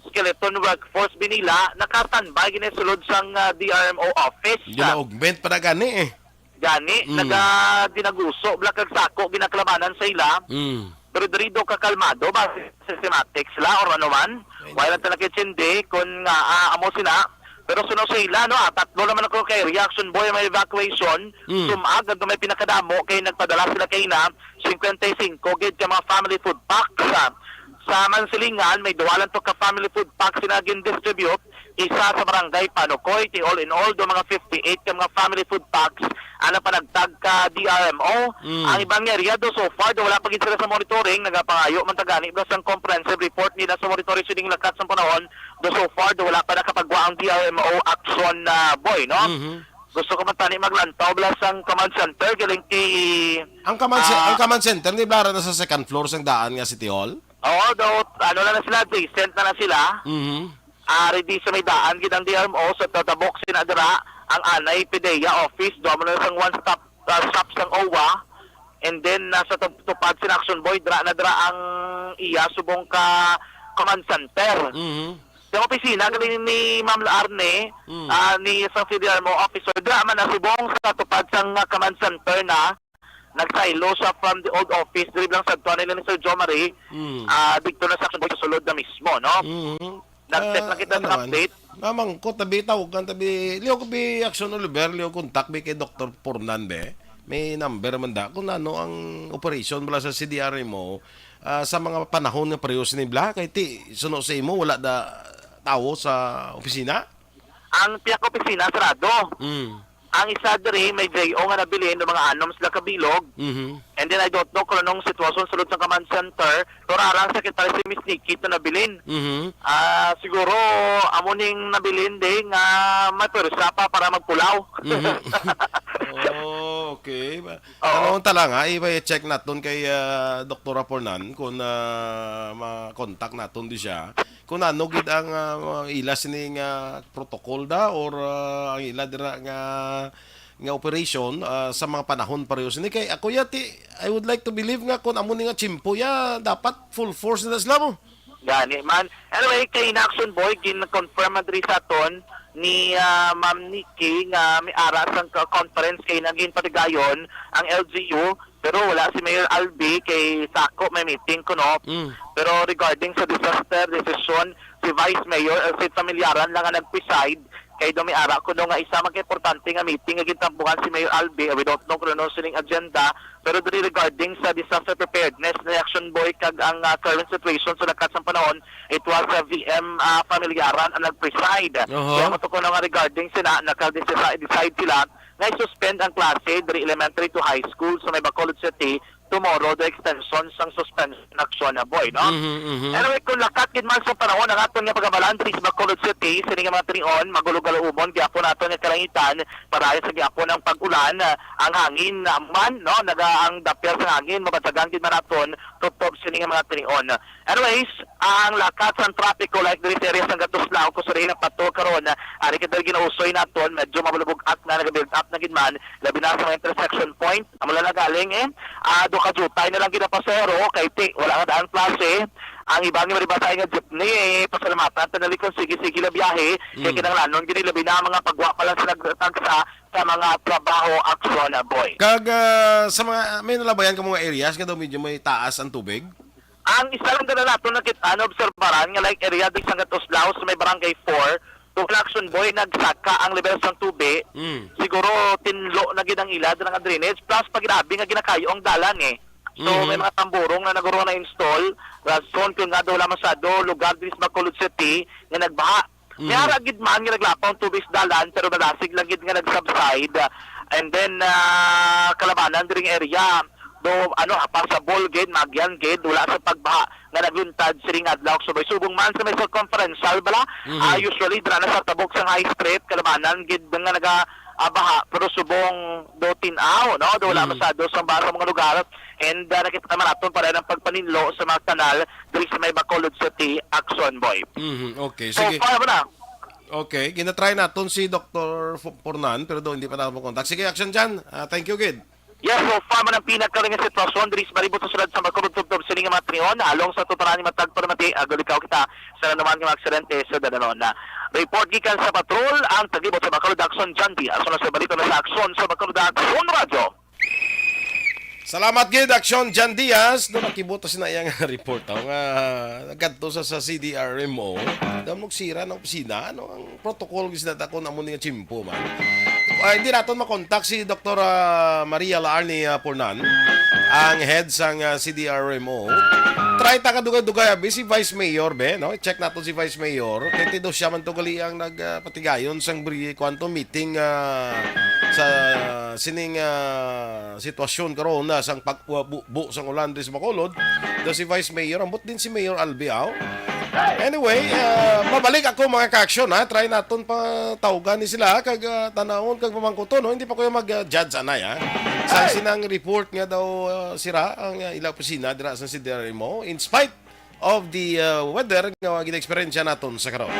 skeleton workforce binila, naka-standby gini sulod sang, ah, D R M O office. Gina-augment pa na gani eh. Gani, Mm. naga-, dinaguso, bala kag sako, ginaklabanan sa ila. Mm. Pero diri do ka kalmado, ba, systematic sila or ano man. Ayun. Wala lang talaga kay Chinde, kun nga, ah, amo sina. Pero suno sa ila, no, ah, tatlo naman ako kay reaction boy may evacuation. Mm. Sumag, ang may pinakadamo, kay nagpadala sila kay na, cincuenta y cinco gid ka mga family food packs, ah. Sa Mansilingan, may duwa lang to ka family food packs na gin-distribute. Isa sa barangay Panukoy, ti all in all, do mga fifty-eight ka mga family food packs ang napanagtag ka D R M O. Mm. Ang ibang area do so far do wala pa gid sila sa monitoring, nagapangayo man ta gani bala sang comprehensive report nila sa monitoring sining lakat sang panahon. Do so far do wala pa nakapagwa ang D R M O action, ah, boy, no? Mhm. Gusto ko man tani maglantaw bala sang command center galing kay Ang command ce-, Ah. ang command center ni Blara na sa second floor sang daan nga City Hall? Oo, do, ano na, na sila, decent na na sila. Mhm. Ah, ready sa may daan gid ang D R M O sa tatabok sina dira ang anay PDEA office, do mo na sang one stop, ah, shop sang owa. And then nasa tup-, tupad sina Action Boy, dira na dira ang iya subong ka command center. Mhm. Sa opisina gali ni Ma'am Arne, Mm. ah, ni sa C D R M O officer, dira man na subong sa tupad sang, ah, command center na. Nagsaylo siya from the old office, diri lang sa tuwan nila ni Sir Jomari, Mm. ah, dito na sa Action Boy sa sulod na mismo, no? Mm. Nag-set Ah, lang kita ano sa man? update. Mamang ko, tabi, tawag ka, tabi, liyo ko bi Action Oliver, liyo contact bi kay Doktor Pornan, be. May number man da. Kung ano ang operation bala sa C D R M O, ah, sa mga panahon nga pareho sini bala, kay ti, suno sa imo, wala da tawo sa opisina? Ang pihak opisina, sarado. Mm. Ang isa diri, may J O nga nabilin, nga mga anom sila kabilog. Mhm. And then, I don't know kung anong sitwasyon sulod sa command center, pero arang secretary si Miss Nikki to nabilin. Mhm. Ah, siguro, amo ning nabilin di nga may pwersa pa para magpulaw. Mhm. Oh, okay. Ba-, Oo. Ano, unta lang, ha? I-check naton kay, ah, Doktora Pornan kung, ah, ma-contact naton di siya. Kung ano gid ang, ah, mga ila sini nga protocol da or, ah, ang ila dira nga, nga operation, ah, sa mga panahon pareho sini. Kay ako yati, I would like to believe nga kung amo ni nga tiyempo ya, dapat full force na sila mo. Gani man. Anyway, kay Inaction Boy, gin-confirm man diri sa aton ni, ah, Ma'am Nikki nga may ara sang ka-, conference kay naging patigayon ang L G U, pero wala si Mayor Albi kay sako may meeting kuno. Mm. Pero regarding sa disaster decision, si Vice Mayor Elfie Familiaran lang ang nag-preside, kay daw may ara kuno nga isa man ka importante nga meeting nga gintampuhan si Mayor Albi. We don't know kung ano sining agenda, pero diri regarding sa disaster preparedness, ni Action Boy kag ang, ah, current situation sa lakat sang panahon, it was, ah, V M, ah, Familiaran ang nag-preside. Oho. Kaya mo to kuno nga regarding sina, naka-decide sila nga i-suspend ang klase diri elementary to high school sa may Bacolod City tomorrow, the extension sang suspension action, ah, boy, no? Mhm, mhm. Anyway, kung lakat gid man sa panahon ang aton nga pagabalan diri sa Bacolod City, sini nga mga tinion, magulog-alumon gyapon aton nga kalangitan, padayon sa gyapon ang pag-ulan, ah, ang hangin, ah, man, no? Naga ang dapyas sa hangin, mabansagan gid man aton tubtob sini nga mga tinion. Anyways, ang lakat sang trapiko, like diri sa area sang Gatuslao, Kusurihan, Pato karon, ah, ari kita ginausoy naton, medyo mabulubog-at na, nag-build up na gid man, labi na sa mga intersection point. Amo lang na galing, eh. Ah, do ka jutay na lang gid ang pasahero, kay ti, wala nga daan klase. Ang iba nga maribasay nga jeepney, eh, pasalamatan ta na lang kung sige-sige la biyahe, kay Mm. kinahanglanon gid labi na mga pagwa pa lang sa nagtagsa sa mga trabaho, aksyon, ah, boy. Kag, ah, sa mga, may nalabayan ka mga areas nga daw medyo may taas ang tubig? Ang isa lang gid na nato nakit-, ano, obserbaran nga, like, area di sa Gatuslao sa may Barangay four, kung Action Boy, nagsaka ang level sang tubi. Mm. Siguro tinlo na gid ang ila nga drainage, plus pag grabe nga ginakayo ang dalan, eh. So, Mhm. may mga tamburong na naguro na install, rason kung nga daw wala masyado lugar diri sa Bacolod City nga nagbaha. Mhm. May ara gid man nga naglapaw ang tubig sa dalan, pero nadasig lang gid nga nag-subside. And then, ah, kalabanan diri nga area, do, ano, passable gid, magyan gid, wala sa pagbaha nga nagluntad sining adlaw. Subay subong man sa may circumferential bala, Mhm. ah, usually dira na sa tabok sang High Street, kalabanan gid nga naga, ah, baha, pero subong do tin-aw, no? Do wala Mhm. masyado sa ba-, sa mga lugar. And, ah, nakita naman naton pa rin ang pagpaninlo sa mga kanal diri sa may Bacolod City, Action Boy. Mhm, okay. So, Sige. far mo na. Okay, ginatry naton si Doktor Fu-, Furnan, pero do hindi pa nato makontak. Sige, Action Jan. Ah, thank you, gid. Yes, so far man ang pinakaling nga sitwasyon diri sa palibot sa syudad sa Bacolod tubtob sini nga mga tinion, along sa tuturan ni matag palamati, agulikaw kita sa nanuman nga mga aksidente sa dalanon. Report gikan sa patrol, ang taglibot sa Bacolod Action, John Diaz. Sa balita na sa Action sa Bacolod Action Radio. Salamat gid, Action John Diaz. Doon nakibot sa na iyang report, oh, nga nagkadto sa, sa C D R M O. Daw magsira ng opisina. Ano ang protocol gid sila takon amo ni nga tiyempo man? Ah, hindi naton makontak si Doktor, ah, Maria Laarni, ah, Pornan, ang head sang, ah, C D R M O. Try ta kadugay-dugay, abi, si Vice Mayor, be, no? I-check naton si Vice Mayor. Kay ti daw siya man to gali ang nag, ah, patigayon sang bri-, kwanto meeting, ah, sa sining, ah, sitwasyon karon na sang pagbubo sang ulan diri sa Bacolod. Daw si Vice Mayor, ambot din si Mayor Albi, aw. Anyway, ah, mabalik ako, mga ka-action, ha. Try naton pa tawgan ni sila kag, ah, tanawon kag pamangkuton, no? Hindi pa ko yung mag-judge anay, ha. Sa sinang report nga daw, ah, sira ang, ah, ila opisina dira sa C D R M O in spite of the, uh, weather nga gina-eksperyensya naton sa karon.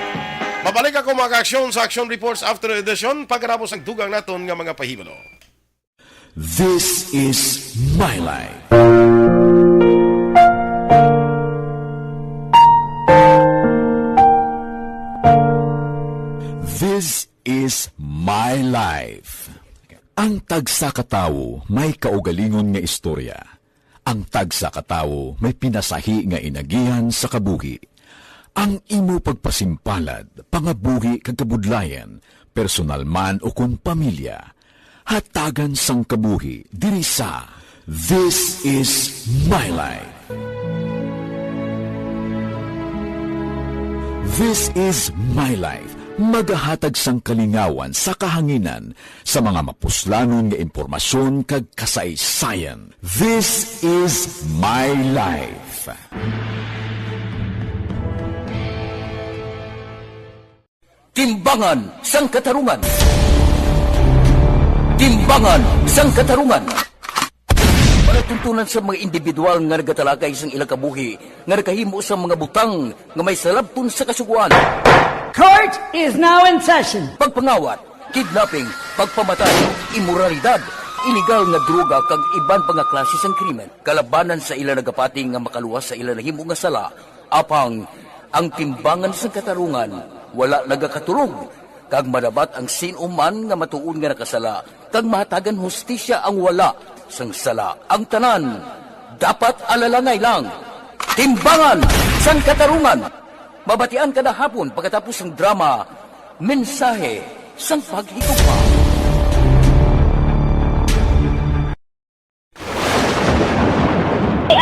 Mabalik ako, mga ka-action, sa Action Reports Afternoon Edition pagkatapos ang dugang naton nga mga pahibalo. This is My Life. This is My Life. Ang tagsa ka tawo may kaugalingon nga istorya. Ang tagsa ka tawo may pinasahi nga inagihan sa kabuhi. Ang imo pagpasimpalad, pangabuhi kag kabudlayan, personal man o kon pamilya, hatagan sang kabuhi diri sa This Is My Life. This Is My Life, magahatag sang kalingawan sa kahanginan sa mga mapuslanon nga impormasyon kag kasaysayan. This is my life. Timbangan sang katarungan. Timbangan sang katarungan. Palatuntunan sa mga individual nga nagatalakay sang ilang kabuhi nga nakahimo sa mga butang nga may salabton sa kasugoan. Court is now in session. Pagpangawat, kidnapping, pagpamatay, imoralidad, iligal nga droga kag iban pa nga klase sang krimen kalabanan sa ila nagapati nga makaluwas sa ila nahimo nga sala. Apang ang timbangan sang katarungan wala nagakatulog, kag madabat ang sin-o man nga matuod nga nakasala, kag mahatagan hustisya ang wala sang sala. Ang tanan dapat alalangay lang. Timbangan sang katarungan. Mabatian kada hapon pagkatapos sang drama, Mensahe sang Paghigugma.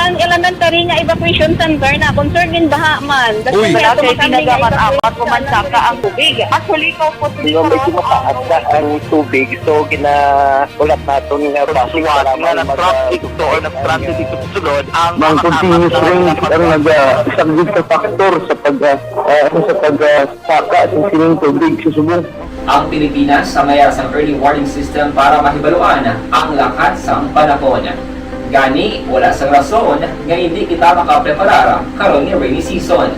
Ang elementary nga evacuation center na concerned in baha man. Uy. Wala kay ginagamit apat o mansaka ang tubig. Actually, ikaw po, Di ba may tumataas na ang tubig, so ginahulat naton nga basi Suwat para nga mag- nag-traffic to or nag-transit dito sa sulod, ang Ang mga continuous tapat na rain ang nag-, ah, isa gid ka factor sa pag, ah, ah, sa pag, ah, saka sa sining tubig sa subong. Ang Pilipinas sa mayar sang early warning system para mahibaluan ang lakat sang panahon. Gani, wala sang rason nga hindi kita makapreparar karon nga rainy season.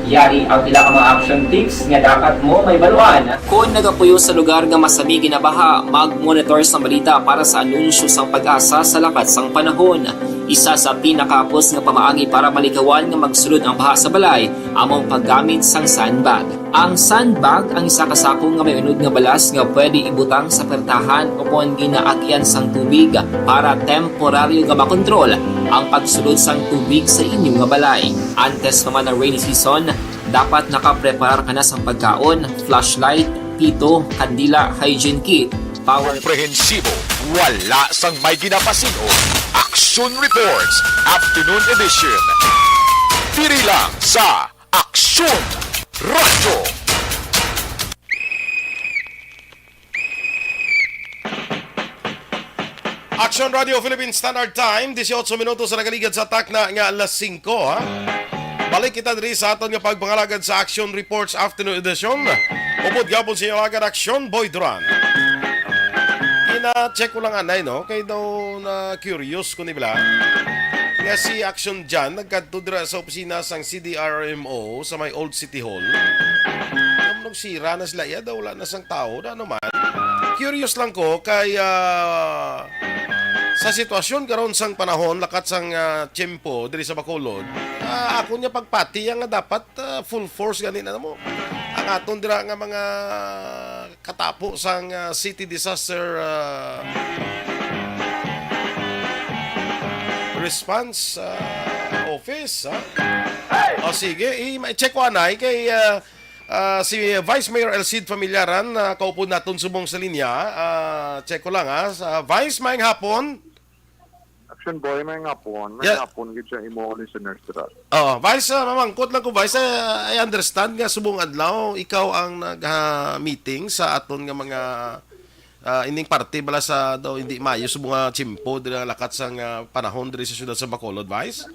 Yari ang pila ka mga action tips nga dapat mo mahibaluan. Kon nagapuyo sa lugar nga masami ginabaha, mag-monitor sa balita para sa anunsyo sang PAGASA sa lakat sang panahon. Isa sa pinakahapos nga pamaagi para malikawan nga magsulod ang baha sa balay amo ang paggamit sang sandbag. Ang sandbag ang isa ka sako nga may unod nga balas nga pwede ibutang sa pertahan o kon ginaagian sang tubig para temporaryo nga makontrol ang pagsulod sang tubig sa inyo nga balay. Antes pa man ang rainy season, dapat nakapreparar ka na sang pagkaon, flashlight, pito, kandila, hygiene kit, power Komprehensibo, wala sang may ginapasin-o. Action Reports, Afternoon Edition. Diri lang sa Action Radio. Action Radio Philippine Standard Time, dieciocho minutos sa nagaligad sa takna nga alas singko, ha? Balik kita diri sa aton nga pagpangalagad sa Action Reports Afternoon Edition. Upod gapon sa inyo alagad, Action Boy Duran. Ina-check ko lang anay, no? Kay daw na curious ko ni bala. Nga si Action Jan nagkadto dira sa opisina sang C D R M O sa may Old City Hall. Nung sira na sila, iya daw wala na sang tao, na ano man. Curious lang ko kay, ah, sa sitwasyon karon sang panahon, lakat sang, ah, tiyempo diri sa Bacolod, ah, ako niya pagpati nga dapat, ah, full force gani na mo. Ang aton dira nga mga katapo sang, ah, City Disaster, ah, Response, ah, Office, ha? O sige, i-, i-check ko anay kay, ah, ah, si Vice Mayor El Cid Familiaran, ah, kaupo naton subong sa linya. Ah, check ko lang, ha. Sa Vice, maayong hapon. Action Boy, may ngapon. May Yeah. ngapon gid sa imo, listeners, sir. Oh, Vice, ah, mamangkot lang ko, Vice. Ah, I understand nga subong adlaw ikaw ang nag-meeting sa aton nga mga, ah, ining parte bala sa daw hindi maayo subong nga tiyempo diri nga lakat sang, ah, panahon diri sa siyudad sa Bacolod, Vice?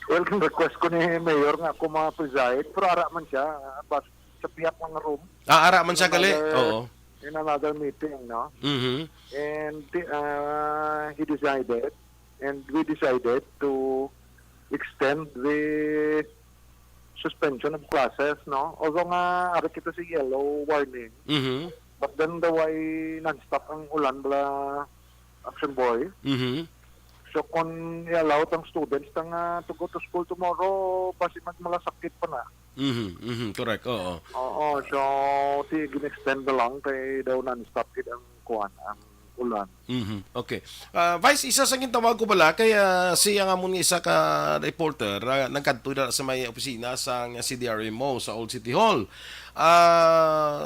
Well, ang request ko ni Mayor nga ako ma-preside, pero ara man siya, ah, bas-, sa pihak ng room. Ah, ara man siya In gali? another, Oo. in another meeting, no? Mhm. And, uh, he decided, and we decided to extend the suspension of classes, no? Although nga, ari kita sa yellow warning, Mhm. but then daw ay non-stop ang ulan bala, Action Boy. Mhm. So, kung i-allow tang students ta nga to go to school tomorrow, basi magmalasakit pa na. Mhm, mhm, correct, oo. Oo, so, sige, gin-extend na lang kay daw non-stop gid ang kuwan, ang ulan. Mhm, okay. Ah, Vice, isa sa gintawag ko bala kay, ah, siya nga amon nga isa ka reporter, ah, nagkadto na sa may opisina sang C D R M O sa Old City Hall. Ah,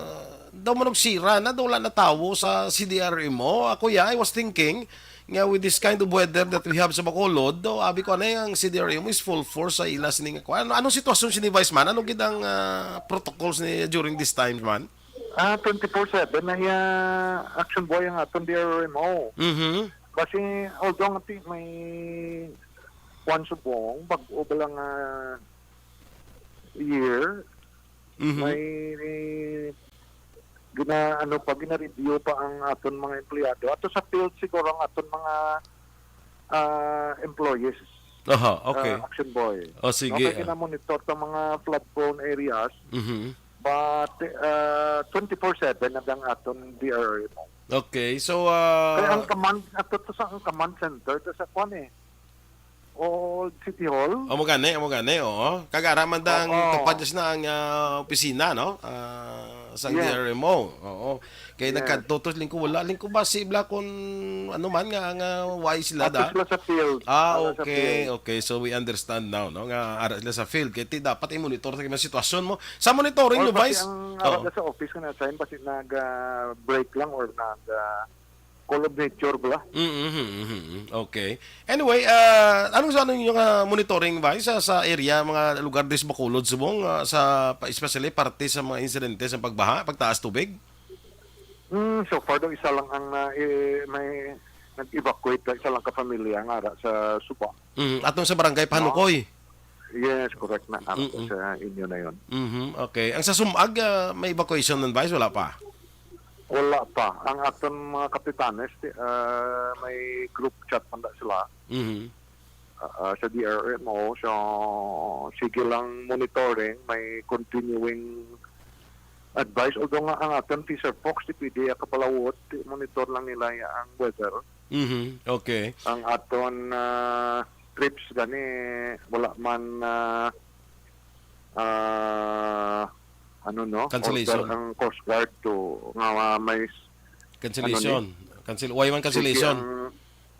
daw manugsira na, daw wala na tawo sa C D R M O. Ako, yeah, I was thinking nga with this kind of weather that we have sa Bacolod, daw abi ko anay ang C D R M O is full force sa ila sini nga kuan. Ano, anong sitwasyon sini, Vice man? Ano gid ang, ah, protocols ni during this time man? Ah, twenty-four seven na iya, Action Boy, ang aton D R M O. Mhm. Kasi, although nga ti-, may kuwan subong, bag-o ba lang, ah, year, Mhm. may gina-, ano pa, gina-review pa ang aton mga empleyado. Ato sa field siguro ang aton mga, ah, employees, Aha, okay. ah, Action Boy. Oh, sige, No, kaya ah. gina-monitor sa mga flood-prone areas. Mhm. But, uh, twenty-four seven na ang aton D R M O. Okay, so, Kaya uh, ang command, ato to sa ang command center, to sa kwan eh. Old City Hall. Amo gani, amo gani, oo. Kag ara man da ang Oo. tupad na ang, ah, opisina, no? Ah, sa Yes. D R M O. Oo. Kay Yes. nagkadto to, lingko wala, lingko ba si Bla kung ano man nga, nga why sila Ato da? sila sa field. Ah, Wala sa okay, field. okay. So we understand now, no? Nga ara sila sa field. Kay ti dapat i-monitor sa mga sitwasyon mo. Sa monitoring Or nyo, pati Vice? ang ara Oo. sa office nga na-assign, pati nag, ah, break lang or nag, ah, call of nature bala. Mm, mm, mm, mm. Okay. Anyway, ah, anong sa ano yung, ah, monitoring, Vice, sa, sa area, mga lugar dis Bacolod, subong, ah, sa, pa-, especially parte sa mga insidente sa pagbaha, pagtaas tubig? Hmm, so far daw isa lang ang na, eh, may nag-evacuate daw, isa lang ka pamilya nga ara sa Suba. Mm, atong sa barangay No? Panukoy. Yes, correct na, ara Mm-mm. sa inyo na yon. Mhm, okay. Ang sa Sumag, ah, may evacuation nun, Vice? Wala pa? Wala pa. Ang aton mga kapitanes, ti-, ah, may group chat man da sila, Mhm. ah, ah, sa D R M O. So, sige lang monitoring, may continuing advice. Although nga ang aton Fisher Fox, ti pwede ya kapalawot, ti monitor lang nila ya ang weather. Mhm, okay. Ang aton, ah, trips gani, wala man, ah, ah, ano, no? Cancellation. Order ang Coast Guard to, nga, ah, may s-, Cancellation. ano ni? Cancel-, why man Sige cancellation? ang,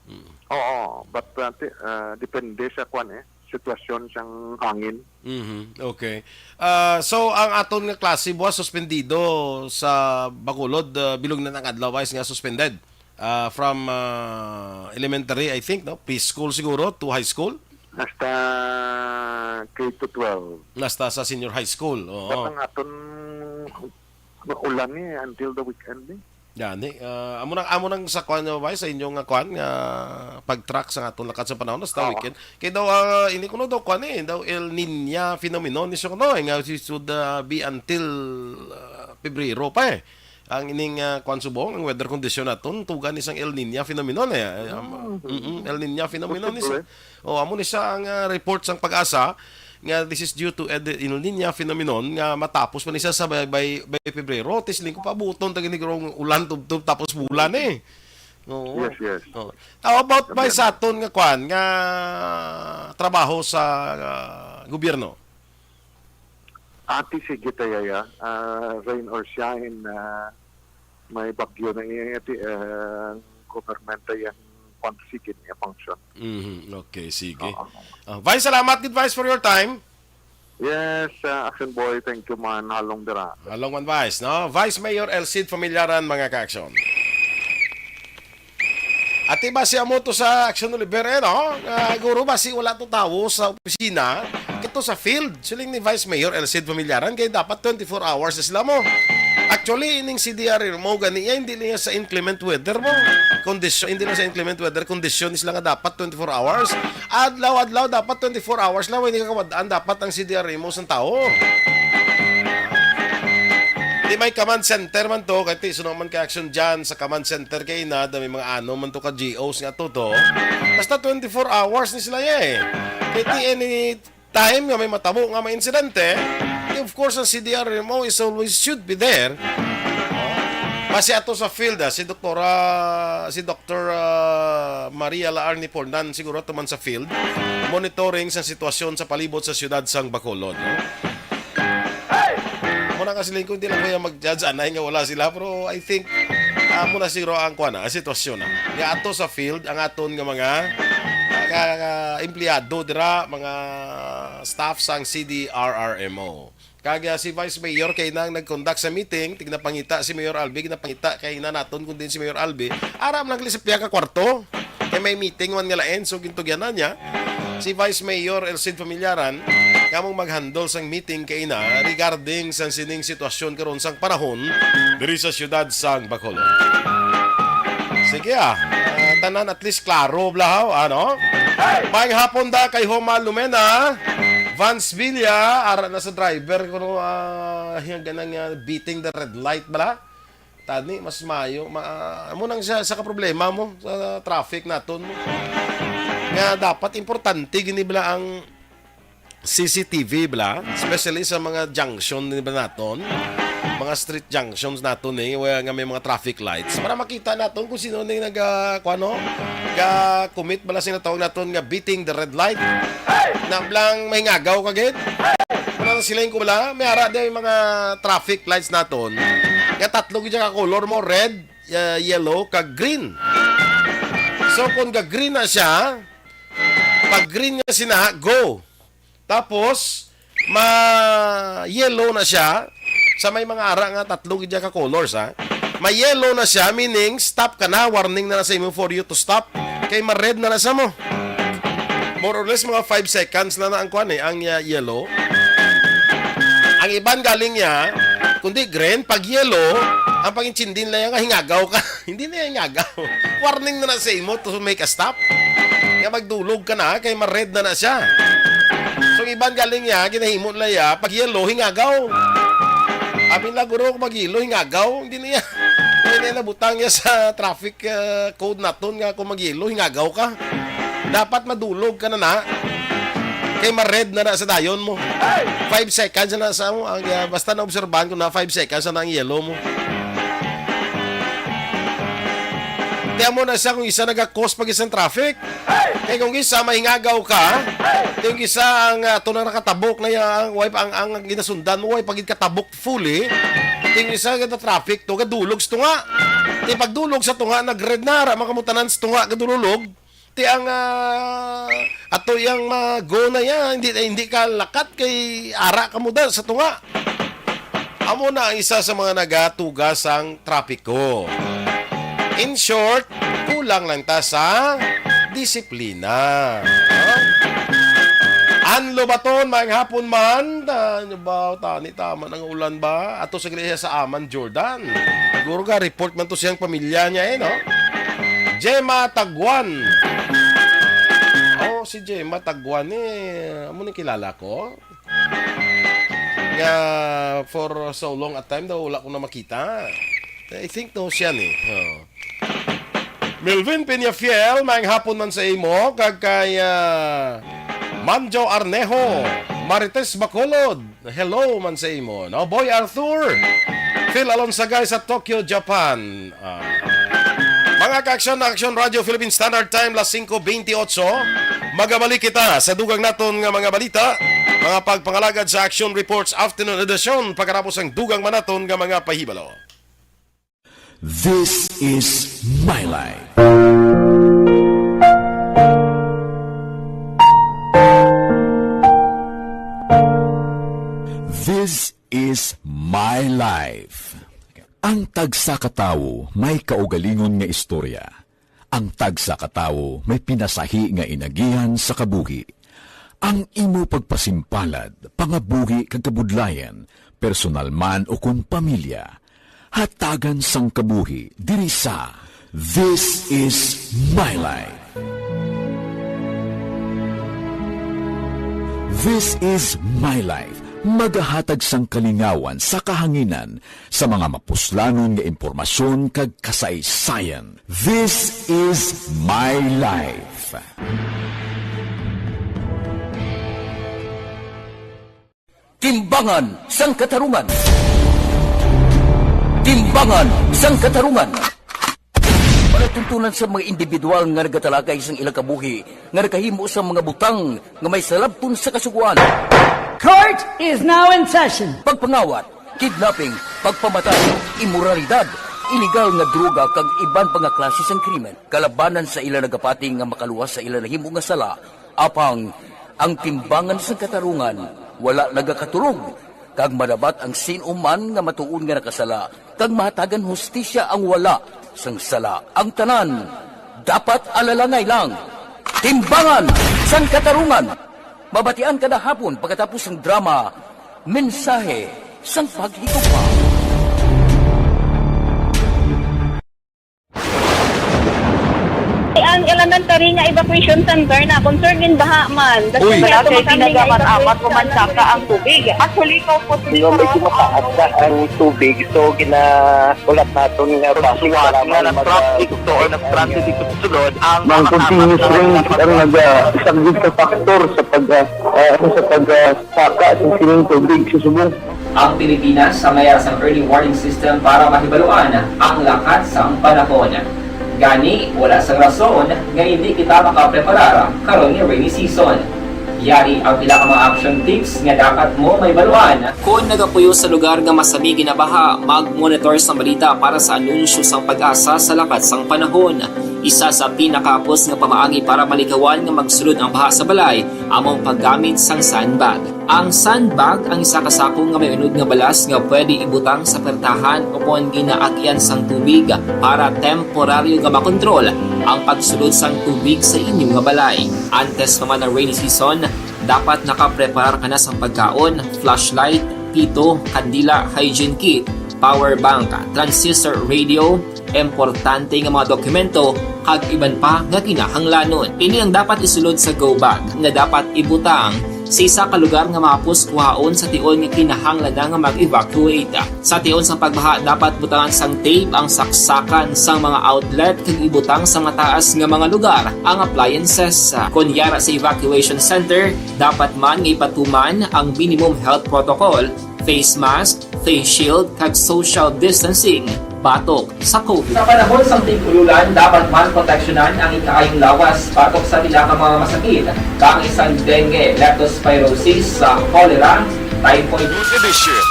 Mm. Oo, but, ah, ti-, ah, depende sa kwan eh, sitwasyon sang hangin. Mhm, okay. Ah, so, ang aton nga klase buwas suspendido sa Bacolod, ah, bilog na ang adlaw, Vice, nga suspended. Ah, from, ah, elementary, I think, no? Preschool siguro to high school? Hasta K to twelve. Hasta sa senior high school, oo. But ang aton maulan ni until the weekend ni. Gani, ah, amo nang, amo nang sa kwan, no, Vice, sa inyo nga kwan, nga pag-track sa aton lakat sa panahon, hasta Oo. weekend. Kay daw, ah, ini kuno daw kwan eh, daw El Niña phenomenon, ni siya kuno, eh, nga si should, ah, be until, ah, Pebrero pa eh. Ang ining, ah, kwan subong, ang weather condition naton, tuga ni sang El Niña phenomenon eh. Ah, Mm. mm-mm, El Niña phenomenon ni Posible. siya. Oh, amo ni siya ang, ah, report sang PAGASA nga this is due to ed-, El Niña phenomenon nga matapos pa ni siya sa by, by, by Pebrero. Tis lingko pa buton tag ni grong ulan tubtob tapos bulan eh. Oo. Yes, yes. Oh. How about Sabi by ano? sa aton nga kwan, nga trabaho sa, ah, gobyerno? Ati sige tayaya, ah, rain or shine, ah, may bagyo na iya, ati, ah, government ay ang pang-, sige niya function. Mhm. Okay, sige. Oo. Ah, Vice, salamat gid, Vice, for your time. Yes, ah, Action Boy, thank you man, halong dira. Halong man, Vice, no? Vice Mayor El Cid Familiaran, mga ka-action. Ati ba siya mo to sa Action Oliver, eh, no? Ah, guro ba si wala to tawo sa opisina? Ito sa field, siling ni Vice Mayor El Cid Familiaran, kay dapat twenty-four hours na sila mo. Actually, ining C D R mo gani, eh, hindi niya sa inclement weather mo. Kondisyon, hindi lang sa inclement weather, kondisyon sila nga dapat twenty-four hours. Adlaw-adlaw dapat twenty-four hours lang, hindi ka kawadaan dapat ang C D R mo sang tao. Di may command center man to, kay ti, sino man kay action dyan sa command center kay na, da may mga ano man to ka G Os nga to to. Basta twenty-four hours ni sila ya eh. Kay ti any time nga may matabo nga may insidente, of course, ang C D R M O is always should be there. Base ato sa field, ah, si Doktora, si Doktor, ah, Maria Laarni Pornan, siguro ato man sa field, monitoring sa sitwasyon sa palibot sa siyudad sang Bacolod, no? Muna ka siling ko, hindi lang ko yung mag-judge anay nga wala sila, pero I think, ah, muna siguro ang kuwan, ah, ang sitwasyon na. Nga ato sa field, ang aton nga mga, ah, ka- ka- empleyado dira, mga staff sang C D R R M O. Kag, ah, si Vice Mayor kay nang nag-conduct sa meeting, tignapangita si Mayor Albi, ginapangita kay na naton kun din si Mayor Albi, aram lang kali sa piya ka kwarto. Kay may meeting man nga lain, so gintugyanan niya. Si Vice Mayor El Cid Familiaran, kamong mag-handle sang meeting kay na regarding sang sining sitwasyon karon sang panahon diri sa siyudad sang Bacolod. Sige ah, ah, tanan at least klaro blahaw, ano? Maayong hapon da kay Homa Lumena, Vance Villa, ara na sa driver kuno, ah, yung ganang, ah, beating the red light bala. Tani, mas mayo. Ma, amo nang sa, sa ka problema mo, sa traffic naton mo. Nga dapat importante gini bala ang C C T V bala, especially sa mga junction ni ba naton, mga street junctions naton eh, wala nga may mga traffic lights para makita naton kung sino ni nag, ah, kuwan, no? Ga commit bala sila tawag naton nga beating the red light. Na blang may ngagaw ka gid. Wala na sila yung kumala, may ara di mga traffic lights naton. Nga tatlo gid ka color mo, red, uh, yellow, kag green. So kung ga green na siya, pag green nga sina, go. Tapos ma yellow na siya. Sa may mga ara nga tatlo gid ka colors, ha. Ma yellow na siya, meaning stop ka na, warning na na sa imo for you to stop. Kay ma red na na sa mo. More or less mga five seconds na na ang kwan eh, ang uh, yellow. Ang iban galing niya, kundi green, pag yellow, ang pangintindi nila nga hingagaw ka. Hindi na hingagaw. Warning na na sa imo to make a stop. Nga magdulog ka na, kay ma-red na na siya. So, ang iban galing niya, ginahimo nila ya, pag yellow, hingagaw. Amin lang, guro, kung mag yellow, hingagaw. Hindi na yan. Kaya na nabutang niya sa traffic uh, code naton nga kung mag yellow, hingagaw ka. Dapat madulog ka na na. Kay ma-red na na sa dayon mo. Five seconds na sa mo. Ang, uh, basta naobserbahan ko na five seconds na ang yellow mo. Tiyan mo na siya kung isa nagakos pag isang traffic. Kay kung isa, mahingagaw ka. Kung isa ang uh, tunang nakatabok na ya, ang, wife, ang, ang ginasundan mo, wife, pagid katabok fully. Kung isa gata traffic to, gadulog sa tunga. Kay pagdulog sa tunga, nag-red na, ra makamutanan sa tunga, gadululog. Ti ang ah, ato yang mago na ya, hindi hindi ka lakat kay ara ka muda sa tunga. Amo na ang isa sa mga nagatuga sang trapiko. In short, kulang lang ta sa disiplina. Ha? Anlo Baton, maayong hapon man. Ano ba, tani, tama ng ulan ba? Ato sa iglesia sa Amman, Jordan. Siguro ka, report man to siyang pamilya niya eh, no? Gemma Taguan. Oh, si Gemma Taguan eh. Amo ni kilala ko. Nga for so long a time daw wala ko na makita. I think no siya ni. Oh. Melvin Peñafiel, maayong hapon man sa imo, kag kay ah, Manjo Arnejo, Marites Bacolod. Hello man sa imo, no? Boy Arthur, Phil Alonsagay sa Tokyo, Japan. Ah. Mga ka-aksyon na Aksyon Radio Philippine Standard Time, las singko bentiocho. Magabalik kita sa dugang naton nga mga balita, mga pagpangalagad sa Action Reports Afternoon Edition, pagkatapos ang dugang man naton nga mga pahibalo. This is my life. This is my life. Ang tagsa ka tawo may kaugalingon nga istorya. Ang tagsa ka tawo may pinasahi nga inagihan sa kabuhi. Ang imo pagpasimpalad, pangabuhi kag kabudlayan, personal man ukon pamilya, hatagan sang kabuhi diri sa This Is My Life. This Is My Life, magahatag sang kalingawan sa kahanginan sa mga mapuslanon nga impormasyon kag kasaysayan. This Is My Life. Timbangan sang Katarungan. Timbangan sang Katarungan. Palatuntunan sa mga individual nga nagatalakay sang ilang kabuhi nga nakahimo sa mga butang nga may salabton sa Kasugoan. Court is now in session. Pagpangawat, kidnapping, pagpamatay, imoralidad, iligal nga droga kag iban pa nga klase sang krimen kalabanan sa ila nagapati nga makaluwas sa ila nahimo nga sala. Apang ang timbangan sang katarungan wala nagakatulog, kag madapat ang sin-o man nga matuod nga nakasala kag mahatagan hustisya ang wala sang sala. Ang tanan dapat alalangay lang. Timbangan sang Katarungan. Mabatian kada hapon pagkatapos sang drama, Mensahe sang Paghigugma. Ang elementary nga evacuation center na concerned in baha man. That's Uy. why Wala ato kay makami nga tinaga man evacuation amat center. Umansaka ang tubig. Actually, ikaw po, Di ba, medyo mataas na ang tubig. So, ginahulat naton nga Ang bakit suwat para nga may nag-traffic mag-, to or nag-transit dito sa sulod, ang Ang makasapat continuous na rain ang nagpapagawa. nagasaglit sa factor sa pag-, ah, ah, ano, sa pag, ah, saka sa sining tubig sa subong. Ang Pilipinas sa mayara sang early warning system para mahibaluan ang lakat sang panahon. Gani, wala sang rason nga hindi kita makapreparar karon nga rainy season. Yari ang pila ka mga action tips nga dapat mo mahibaluan. Kon nagapuyo sa lugar nga masami ginabaha, mag-monitor sa balita para sa anunsyo sang PAGASA sa lakat sang panahon. Isa sa pinakahapos nga pamaagi para malikawan nga magsulod ang baha sa balay amo ang paggamit sang sandbag. Ang sandbag ang isa ka sako nga may unod nga balas nga pwede ibutang sa pertahan ukon ginaagian sang tubig para temporaryo nga makontrol ang pagsulod sang tubig sa inyo nga balay. Antes pa man ang rainy season, dapat nakapreparar ka na sang pagkaon, flashlight, pito, kandila, hygiene kit, power bank, transistor radio, importante nga mga dokumento, kag iban pa nga kinahanglanon. Ini ang dapat isulod sa go bag nga dapat ibutang sa isa ka lugar nga mahapos kuhaon sa tion nga kinahanglan na nga mag-evacuate. Sa tion sang pagbaha, dapat butangan sang tape ang saksakan sang mga outlet kag ibutang sa mataas nga mga lugar ang appliances. Kon yara sa evacuation center, dapat man nga ipatuman ang minimum health protocol, face mask, face shield, kag social distancing batok sa COVID. Sa panahon sang tig-ululan, dapat man proteksyonan ang ikaayong lawas batok sa pila ka mga masakit, kaangay sang dengue, leptospirosis, sa cholera, typhoid. News Edition.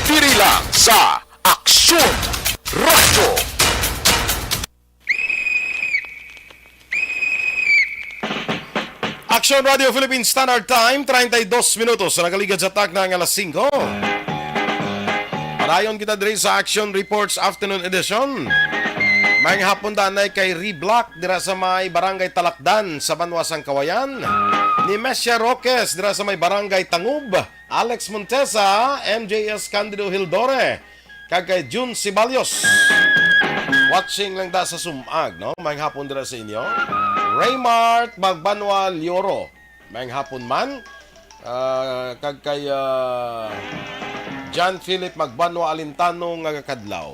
Diri lang sa Aksyon Radyo. Aksyon Radio Philippine Standard Time, treinta y dos minutos na nakaligad sa takna nga alas singko. Padayon kita diri sa Action Reports Afternoon Edition. Maayong hapon danay kay Reblock dira sa may Barangay Talakdan sa Banwa sang Kawayan. Ni Messia Roques dira sa may Barangay Tangub. Alex Montesa, M J S Candido Hildore, kag kay June Ceballos. Watching lang da sa Sumag, no? Maayong hapon dira sa inyo. Raymart Magbanwa Lioro, maayong hapon man. Ah, kag kay, ah, John Philip Magbanwa Alintano nga kadlaw.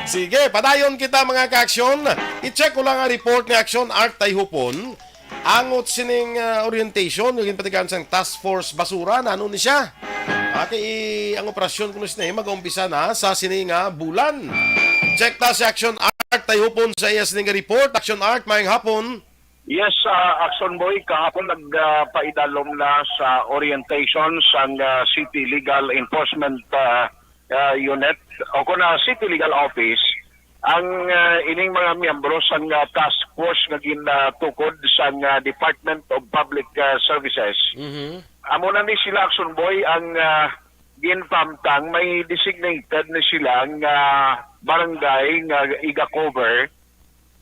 Sige, padayon kita, mga ka-aksyon. I-check ko lang ang report ni Aksyon Art Tayhupon. Angot sining, ah, orientation nga ginpatigaan sang Task Force Basura, nano ni siya? Ah, kay ang operasyon kuno sini mag-umpisa na sa sini nga bulan. Check ta si Action Art Tayhupon sa iya sini nga report. Action Art, maayong hapon. Yes, ah, Action Boy, kahapon nag, ah, paidalom na sa orientation sang, ah, City Legal Enforcement, ah, ah, Unit o kon, ah, City Legal Office ang, ah, ining mga miyembro sang, ah, task force nga ginatukod sang, ah, Department of Public, ah, Services. Mhm. Amo na ni sila, Action Boy, ang, ah, ginpamtang may designated ni sila nga barangay nga iga-cover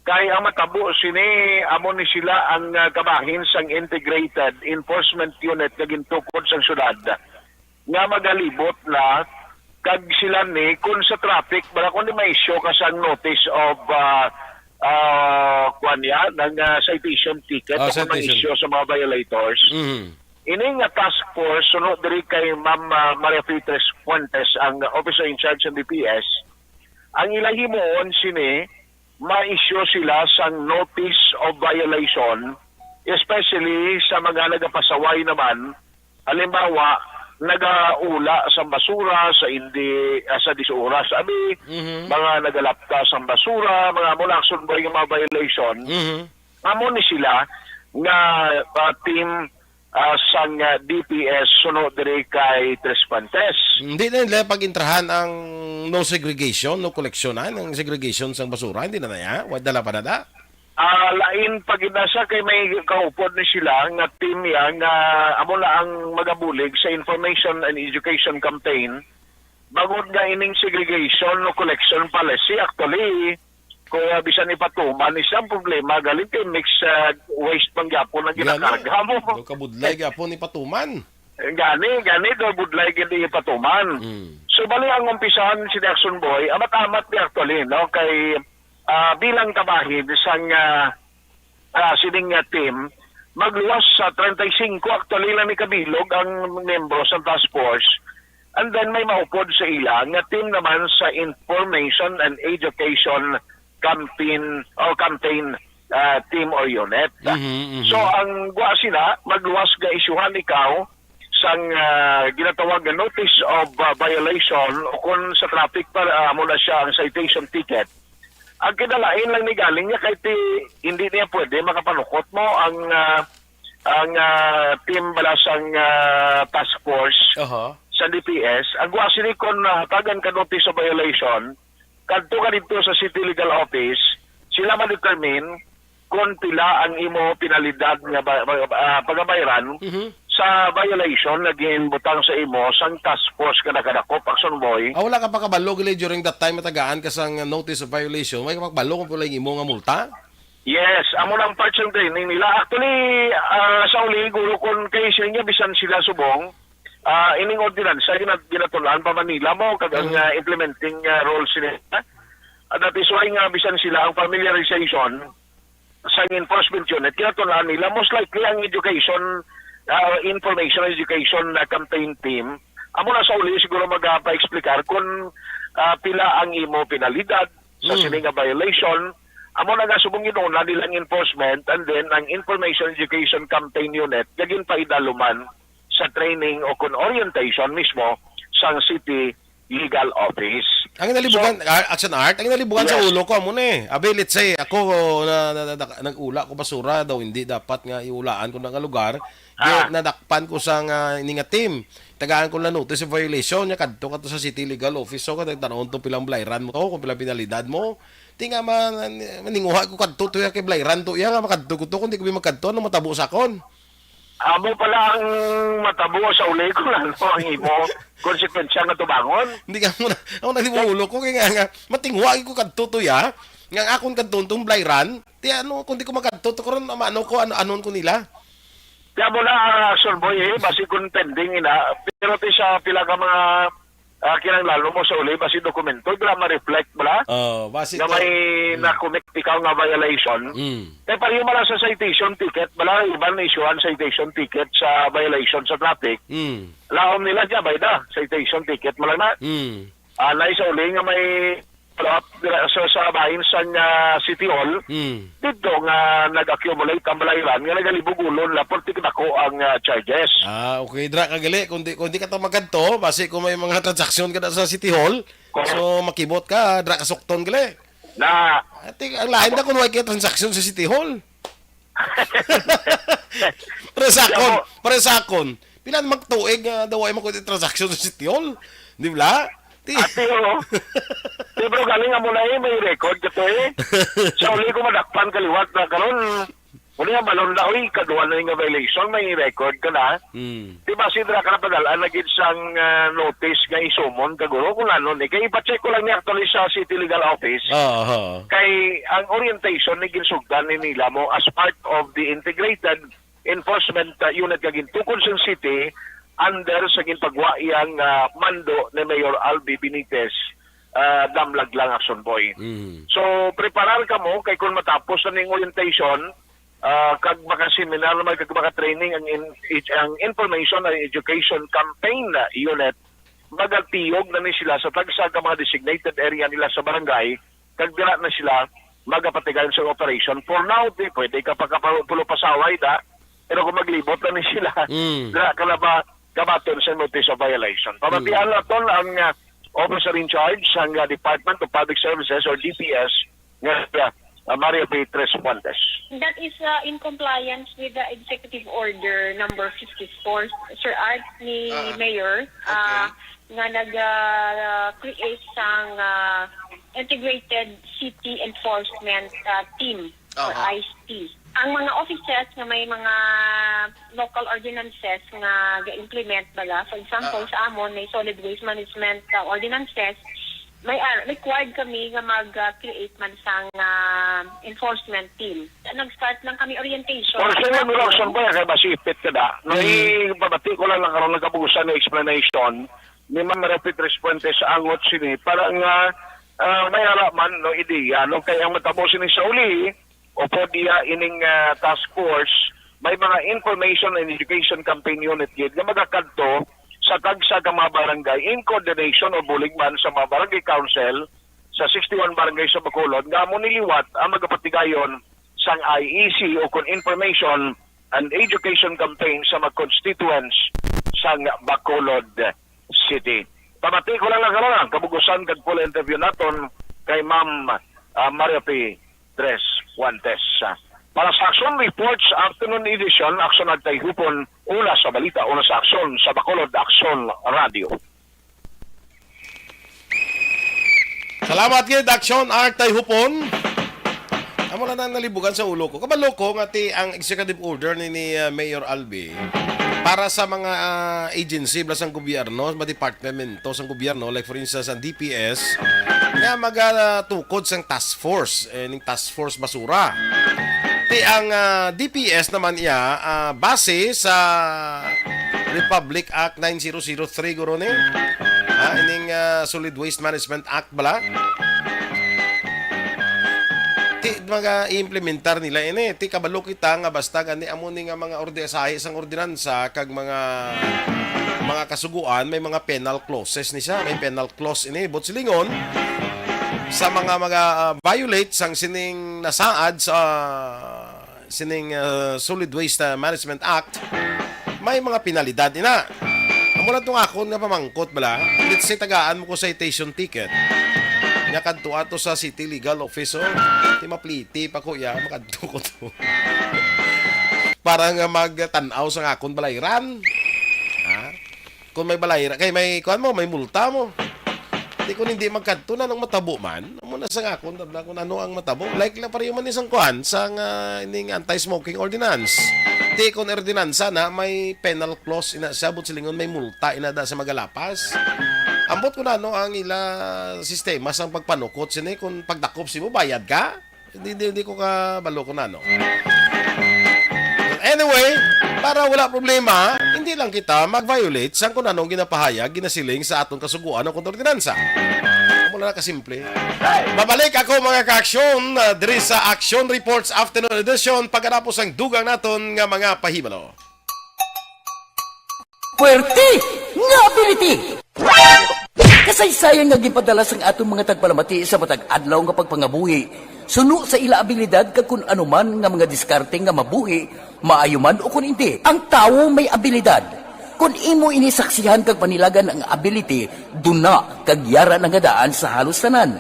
Kay ang matabo sini, amo ni sila ang, ah, kabahin sang Integrated Enforcement Unit nga gintukod sang syudad nga magalibot na kag sila ni kung sa traffic, bala kung di ma-issue ka sang notice of, ah, ah, kuwan niya, ng, ah, citation ticket Ah, o kung citation. ma-issue sa mga violators. Mhm. Ini nga task force, suno diri kay Ma'am, ah, Maria Beatriz Fuentes, ang officer in charge ng D P S, ang ila himuon sini, ma-issue sila sang notice of violation, especially sa mga nagapasaway naman, halimbawa, nagaula sang basura sa hindi, ah, sa dis oras, abi, Mhm. mga nagalapta sang basura, mga amo na, Action Boy, nga mga violation. Mhm. Amo ni sila nga, ah, team, ah, sang, ah, D P S suno diri kay Tres Fuentes. Hindi na nila pag-intrahan ang no segregation, no koleksyonan, ang segregation sang basura, hindi na na ya? Wa, dala pa na da? Ah, lain pa gid na siya kay may kaupod ni sila nga team ya nga amo na ang magabulig sa information and education campaign bangod nga ining segregation o collection policy. Actually, kung, ah, bisan ipatuman ni siya, ang problema galing kay mix, ah, waste man gyapon ang Gani. ginakarga mo. Do kabudlay gyapon ni patuman. Gani, gani do budlay gid ipatuman. Mm. So, bali ang umpisahan si Action Boy, amat-amat ni actually, no, kay, ah, bilang kabahin sang, ah, ah, sining nga team, magluwas sa treinta y cinco actually lang ni kabilog ang miyembro sa task force. And then may maupod sa ila nga team naman sa information and education campaign o campaign, ah, team or unit. Mhm, mhm. So ang gwa sila, magluwas nga isyuhan ikaw sang, ah, ginatawag nga notice of, ah, violation o kung sa traffic pa, ah, amo na siya ang citation ticket. Ang kinalain lang ni galing niya kay ti, hindi niya pwede makapanukot mo ang, ah, ang, ah, team bala sang, ah, task force Aha. sa D P S. Ang gwa sini kon nahatagan ka notice of violation, kadto ka didto sa City Legal Office, sila ma-determine kung pila ang imo penalidad nga ba, ba, ah, pagabayran Mhm. sa violation nga ginbutang sa imo sang task force nga nakadakop, Action Boy. Ah, wala ka pa kabalo, gali, during that time matagaan ka sang notice of violation, wala ka pa kabalo kung pila ang imo nga multa? Yes, amo na ang part sang training nila. Actually, ah, sa uli, guro, kung kay sila niya, bisan sila subong, ah, ining ordinansa, gina-, ginatulaan pa Manila mo, kag ang, Mhm. ah, implementing, ah, rules nila. Ah, that is why nga, bisan sila, ang familiarization sa enforcement unit, ginatulaan nila, most likely, ang education, ah, information education na campaign team, amo na sa uli siguro magapa-explicar kung, ah, pila ang imo penalidad sa Mm. sini nga violation. Amo na nga subong ginuna nilang enforcement and then ang information education campaign unit nga ginpaidaluman sa training o kon orientation mismo sang City Legal Office. Ang nalibugan, So, ah, Action Art, ang nalibugan sa Yes. ulo ko, amo na eh. Abi, let's say, ako, na, na, na, na, nag-ula ko basura daw, hindi dapat nga iulaan ko na nga lugar. Di, Ah. nadakpan ko sa nga, ini nga team. Tagaan ko na notice of violation, niya kadto ka to sa City Legal Office, so, kadagdanon to pilang balayran mo to, kung pilang penalidad mo. Di nga, man, maninguha ko kadto to, ya, kay balayran to, ya, nga makadto ko to, kung di ko magkadto, ano matabo sa akon? Amo pala ang matabo sa uli ko, ano, ang imo konsekwensya nga tubangon. Hindi ka muna, ako nalimulo ko, kaya nga, nga, matinguha ko kadto to, ya, nga ang akon kadto, tong balayran, di ano, kung di ko makadto to, karon, maano ko, ano, anon ko nila? Kaya mo na, ah, Action Boy, eh, basi kung pending ina, pero ti sa pila ka mga, ah, kinahanglan mo sa uli, basi dokumento, dira ma-reflect bala Oh, basi nga to. may Mm. na-commit ikaw nga violation. Mm. Eh, pareho man lang sa citation ticket, bala, iban na isyuhan citation ticket sa violation sa traffic. Mm. Laom nila dyan, bay da, citation ticket mo lang na. Mm. Ah, na sa uli nga may follow-up dira sa, sa bahin sa, ah, City Hall. Mm. Dito nga nag-accumulate ang balayran nga nagalibog ulo nila, perti kadako ang, ah, charges. Ah, okay. Dra ka gali, kung di, kung di ka to magkadto, basi kung may mga transaksyon ka na sa City Hall, Correct. so makibot ka, dra ka sukton gali. Na Ati, ang lain na kung may kay transaksyon sa City Hall. Para sa akon, Siya mo. para sa akon, pila namang tuig nga daw ay magkuha transaksyon sa City Hall? Di ba? Ti- Ati, oo. Di, bro, galing nga mo na eh, may record ka to eh. Sa uli ko madakpan kaliwat na karon. Muna nga, balon na, uy, kaduha na nga violation, may record ka na. Hmm. Di ba, si Dra ka na padala na gid sang, ah, notice nga isumon ka, guro, kung ano ni. Kay ipa-check ko lang ni actually sa City Legal Office. Oo, oo. Kay ang orientation ni ginsugdan ni nila mo as part of the integrated enforcement, ah, unit nga gintukod sa city under sa ginpagwa iyang, ah, mando ni Mayor Albi Benitez, ah, damlag lang, Action Boy. Mm. So, preparar ka mo kay kung matapos na ning orientation, ah, kag maka-seminar naman, kag maka-training ang in-, ang information and education campaign na unit, magatiyog na ni sila sa tagsa ka mga designated area nila sa barangay, kag dira na sila magapatigayon sa operation. For now, di pwede ka pagkapulo pasaway da, pero kung maglibot na ni sila, Mm. dira ka na ba kabaton sa notice of violation? Pamatian Mm. naton ang, ah, officer in charge sang, ah, Department of Public Services or D P S nga, ah, Maria Beatriz Fuentes. That is, uh, in compliance with the executive order number fifty-four, Sir Art, ni Ah, Mayor, okay. uh, nga nag, uh, create sang, uh, integrated city enforcement, uh, team or Aha. I C E. Ang mga offices nga may mga local ordinances nga ga-implement bala, for example, Ah. sa amon may solid waste management, uh, ordinances, may, ah, required kami nga mag, ah, create man sang, ah, enforcement team. Nag-start lang kami orientation. Or sa inyo, Mura, Action Boy, kay masipit ka da. No, Mm. ipabati ko lang lang karon nagkabugusan nga explanation ni Ma'am Repeat Response sa angot sini para nga, ah, may ara man, no, ideya, no, kay ang matabo sini sa uli, upod iya ining, ah, task force, may mga information and education campaign unit gid nga magakadto sa tagsa ka mga barangay in coordination o bulig man sa mga barangay council sa sixty-one barangay sa Bacolod nga amo ni liwat ang magapatigayon sang I E C o kon information and education campaign sa mga constituents sang Bacolod City. Pamati ko lang na karon ang kabugusan kag full interview naton kay Ma'am, ah, Maria P. Tres Fuentes. Para sa Action Reports Afternoon Edition, Action Agtay Hupon, una sa balita, una sa aksyon, sa Bacolod Aksyon Radio. Salamat gid, Action Agtay Hupon. Amo lang nang nalibugan sa ulo ko. Kabalo ko nga ti ang executive order ni, ni, uh, Mayor Albi para sa mga, uh, agency, bala sang gobyerno, mga departamento sang gobyerno, like for instance, ang D P S, nga magatukod sang task force, eh, ning task force basura. Ti ang, uh, D P S naman iya, uh, base sa Republic Act nine zero zero three, guro ni. Ah, ining, uh, Solid Waste Management Act bala. Ti mga i-implementar nila ini. Ti kabalo kita nga basta gani amo ni nga mga ordi-, sahi sang ordinansa kag mga, mga kasuguan, may mga penal clauses ni siya. May penal clause ini, buot silingon, sa mga, mga, ah, violate sang sining nasaad sa sining, ah, Solid Waste, ah, Management Act, may mga penalidad ina. Amo lang tong akon nga pamangkot bala. Let's say, tagaan mo ko citation ticket. Nya kadto ato sa City Legal Office, oh. Ti mapliti pa ko, ya, makadto ko to. Para nga magtan-aw sa akon balayran. Ha? Kung may balayran, kay may, kuan mo, may multa mo. Di, kung hindi magkadto, nanong matabo man? Amo na sa akon, tabla, kung ano ang matabo. Like lang pareho man isang kuan, sang, ah, ining anti-smoking ordinance. Di, kung ordinansa na, may penal clause, ina siya, buot silingon, may multa, ina da sa magalapas. Ambot kung ano ang ila sistema sang pagpanukot sini, kung pagdakop si mo, bayad ka? Di, di, di ko kabalo kung ano. Anyway, para wala problema, hindi lang kita mag-violate sang kung anong ginapahayag, ginasiling sa aton kasugoan o kung ordinansa. Amo na kasimple. Babalik ako, mga ka-aksyon, ah, diri sa Action Reports Afternoon Edition, pagkatapos ang dugang naton nga mga pahibalo. Puwerte nga ability! Kasaysayan nga ginpadala sang aton mga tagpalamati sa matag adlaw nga pagpangabuhi, suno sa ila abilidad kag kun ano man nga mga diskarte nga mabuhi, maayo man o kun indi. Ang tawo may abilidad. Kun imo ini saksihan kag panilagan ang ability, duna kag yara na nga daan sa halos tanan.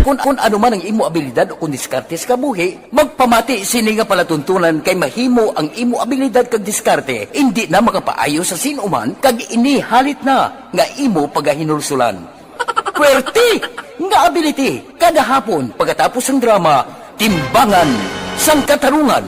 Kun, kun ano man ang imo abilidad o kun diskarte sa kabuhi, magpamati sini nga palatuntunan kay mahimo ang imo abilidad kag diskarte indi na makapaayo sa sin-o man kag ini halit na nga imo pagahinulsolan. Puwerte nga ability kada hapon pagkatapos sang drama, Timbangan sang Katarungan.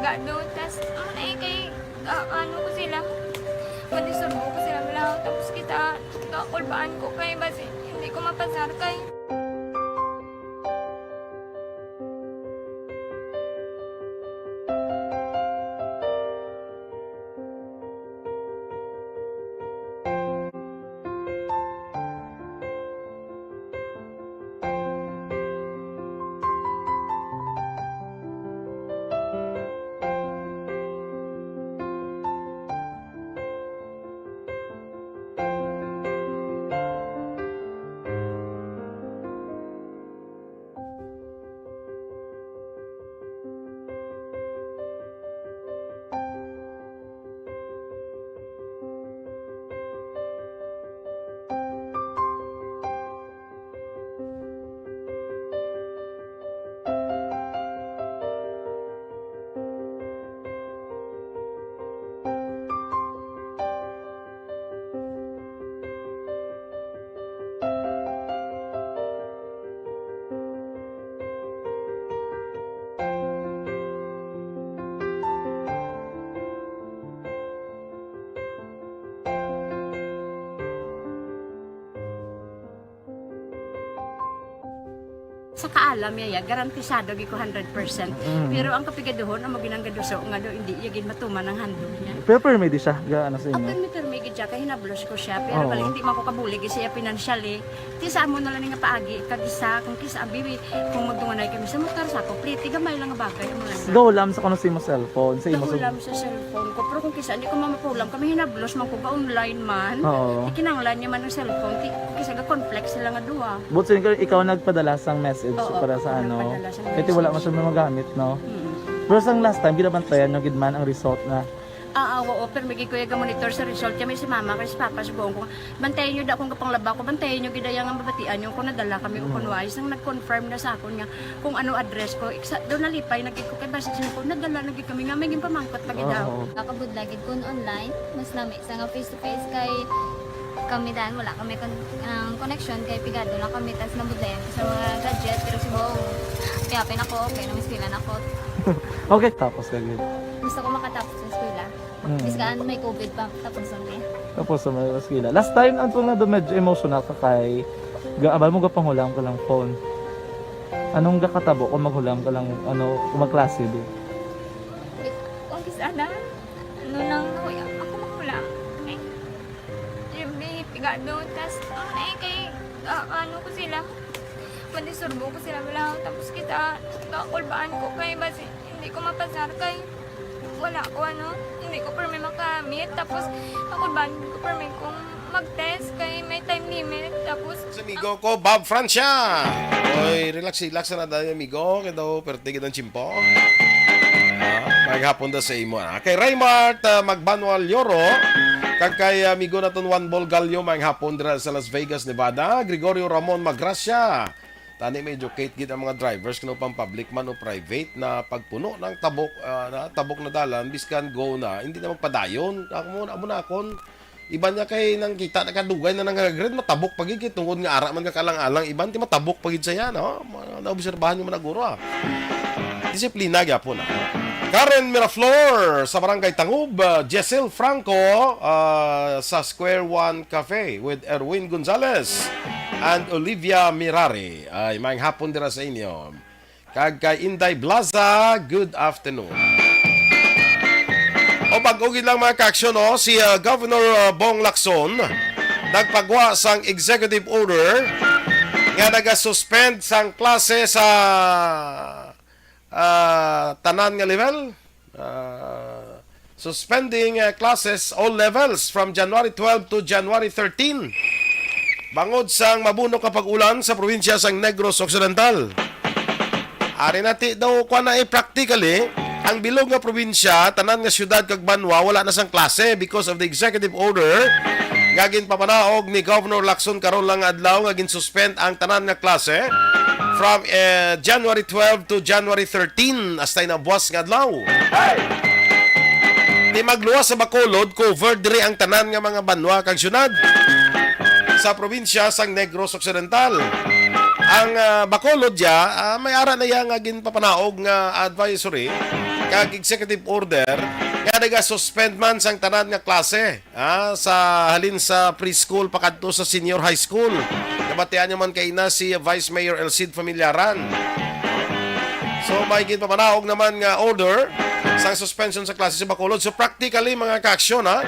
Ano, tas, ano na eh, kay, ah, ano ko sila, madisturbo ko sila, wala. Tapos kita, kakulbaan ko kay basi, hindi ko mapasar kay. Sa kaalam niya, ya, garantisado gyud ko hundred percent. Mm. Pero ang kapigaduhon, amo ginang gaduso nga do, hindi iya gid matuman ang handog niya. Pero permi di siya, ga, ano sa inyo? Permi, permi gid siya, kay hinablos ko siya. Pero Oo. Bali, hindi man ko kabulig siya financially. Ti sa amo na lang nga paagi, kag isa, kung kisa, abi, kung magdunganay kami sa motor, sa ako, pliti, gamay lang nga bagay, amo lang. Gahulam sa kuno sa imo cellphone, sa imo sa Gahulam sa cellphone ko. Pero kung kisa, hindi ko mamapulam, kami hinablos man ko, ga online man. Oo. Ti kinahanglan niya man ang cellphone, ti, kung kisa, ga-conflict sila nga duha. But since ikaw nagpadala sang message Oo, para sa ako ano, nagpadala sang kaya ti wala man message. Siya magamit, no? Mm. Pero sang last time, ginabantayan nyo gid man ang result na Ah, ah, oo, pero may gid ko iya ga-monitor sa result. Kami si mama, kay si papa, sugoon ko, "Bantayan nyo da akong gapanglaba ko, bantayan nyo gid iya nga mabatian nyo kung nadala kami o Mm. kung wa." Sang nag-confirm na sa akon nga kung ano address ko, iksa, daw nalipay na gid ko, kay basi siya ko, nadala na gid kami nga, may ginpamangkot pa gid daw. Oo. Nakabudla gid kun online, mas nami sa nga face to face kay kami dan, wala kami kon-, ang connection kay pigado lang kami, tas nabudlayan ko sa mga gadget, pero si Bong, kaya pinako, okay, namispilan ako. Okay, tapos ka gid. Gusto ko makatapos sa eskwela. Mm. Bisan may covid pa, tapos ang day. Tapos sa mga eskwela. Last time, ang tunga do medyo emotional ka kay ga-, abal mo gapanghulam ka lang phone. Anong gakatabo kung maghulam ka lang, ano, kung magklase, di? Kung kis-, ana, ano lang, ako maghulam. Eh, yung may pigado, tas, ano eh, kay, ah, ano ko sila, madisturbo ko sila, wala. Tapos kita, kakulbaan ko kay, basi, hindi ko mapasar kay, wala ko, ano, hindi ko permi makamit. Tapos, kakulbaan ko permi kung mag-test kay may time limit. Tapos, Sa amigo ko, Bob Francia. Oy, relax, relax na daw, amigo. Kaya daw, perte gid ang tsimpo. Ah, maghapon da sa imo, ah. Kay Raymart, ah, Magbanwal Yoro, kag kay, ah, amigo naton Juan Bolgallo, maayong hapon dira sa Las Vegas, Nevada. Gregorio Ramon Magracia. Tani ma-educate gid ang mga drivers kung pang public man o private na pagpuno ng tabok, ah, na tabok na dalan, biskan go na, hindi na magpadayon. Ako mo, amo na akon. Iban niya kay nang kita na kadugay na nang nag-red, matabok pa gid kay tungod nga ara man ka kalang-alang, iban ti matabok pa gid siya, no? Ma-, naobserbahan niyo man na guro, ah. Disiplina gyapon, ah. Karen Miraflor sa Barangay Tangub, ah, Jessel Franco, ah, sa Square One Cafe with Erwin Gonzalez and Olivia Mirari. Ay, maayong hapon dira sa inyo. Kag kay Inday Blaza, good afternoon. O, bag-o gid lang, mga kaaksyon, no? Si, ah, Governor, ah, Bong Lacson nagpagwa sang executive order nga nagasuspend sang klase sa, ah, tanan nga level. Ah, suspending, ah, classes all levels from January twelve to January thirteen, bangod sang mabuno ka pag-ulan sa probinsya sang Negros Occidental. Ari na ti daw, kuwan na, eh, practically, ang bilog nga probinsya, tanan nga syudad kag banwa, wala na sang klase because of the executive order nga ginpapanaog ni Governor Lacson karon lang nga adlaw nga ginsuspend ang tanan nga klase from, eh, January twelve to January thirteen, hasta na buwas nga adlaw. Ti magluwas sa Bacolod, covered diri ang tanan nga mga banwa kag syudad sa probinsya sang Negros Occidental. Ang, ah, Bacolod ya, ah, may ara na iya nga ginpapanaog nga advisory kag executive order nga naga-suspend man sang tanan nga klase, ah, sa halin sa preschool pakadto sa senior high school. Nabatian niyo man kaina si Vice Mayor El Cid Familiaran. So, may ginpamanaog naman nga order sang suspension sa klase sa Bacolod. So, practically, mga ka-aksyon, ha,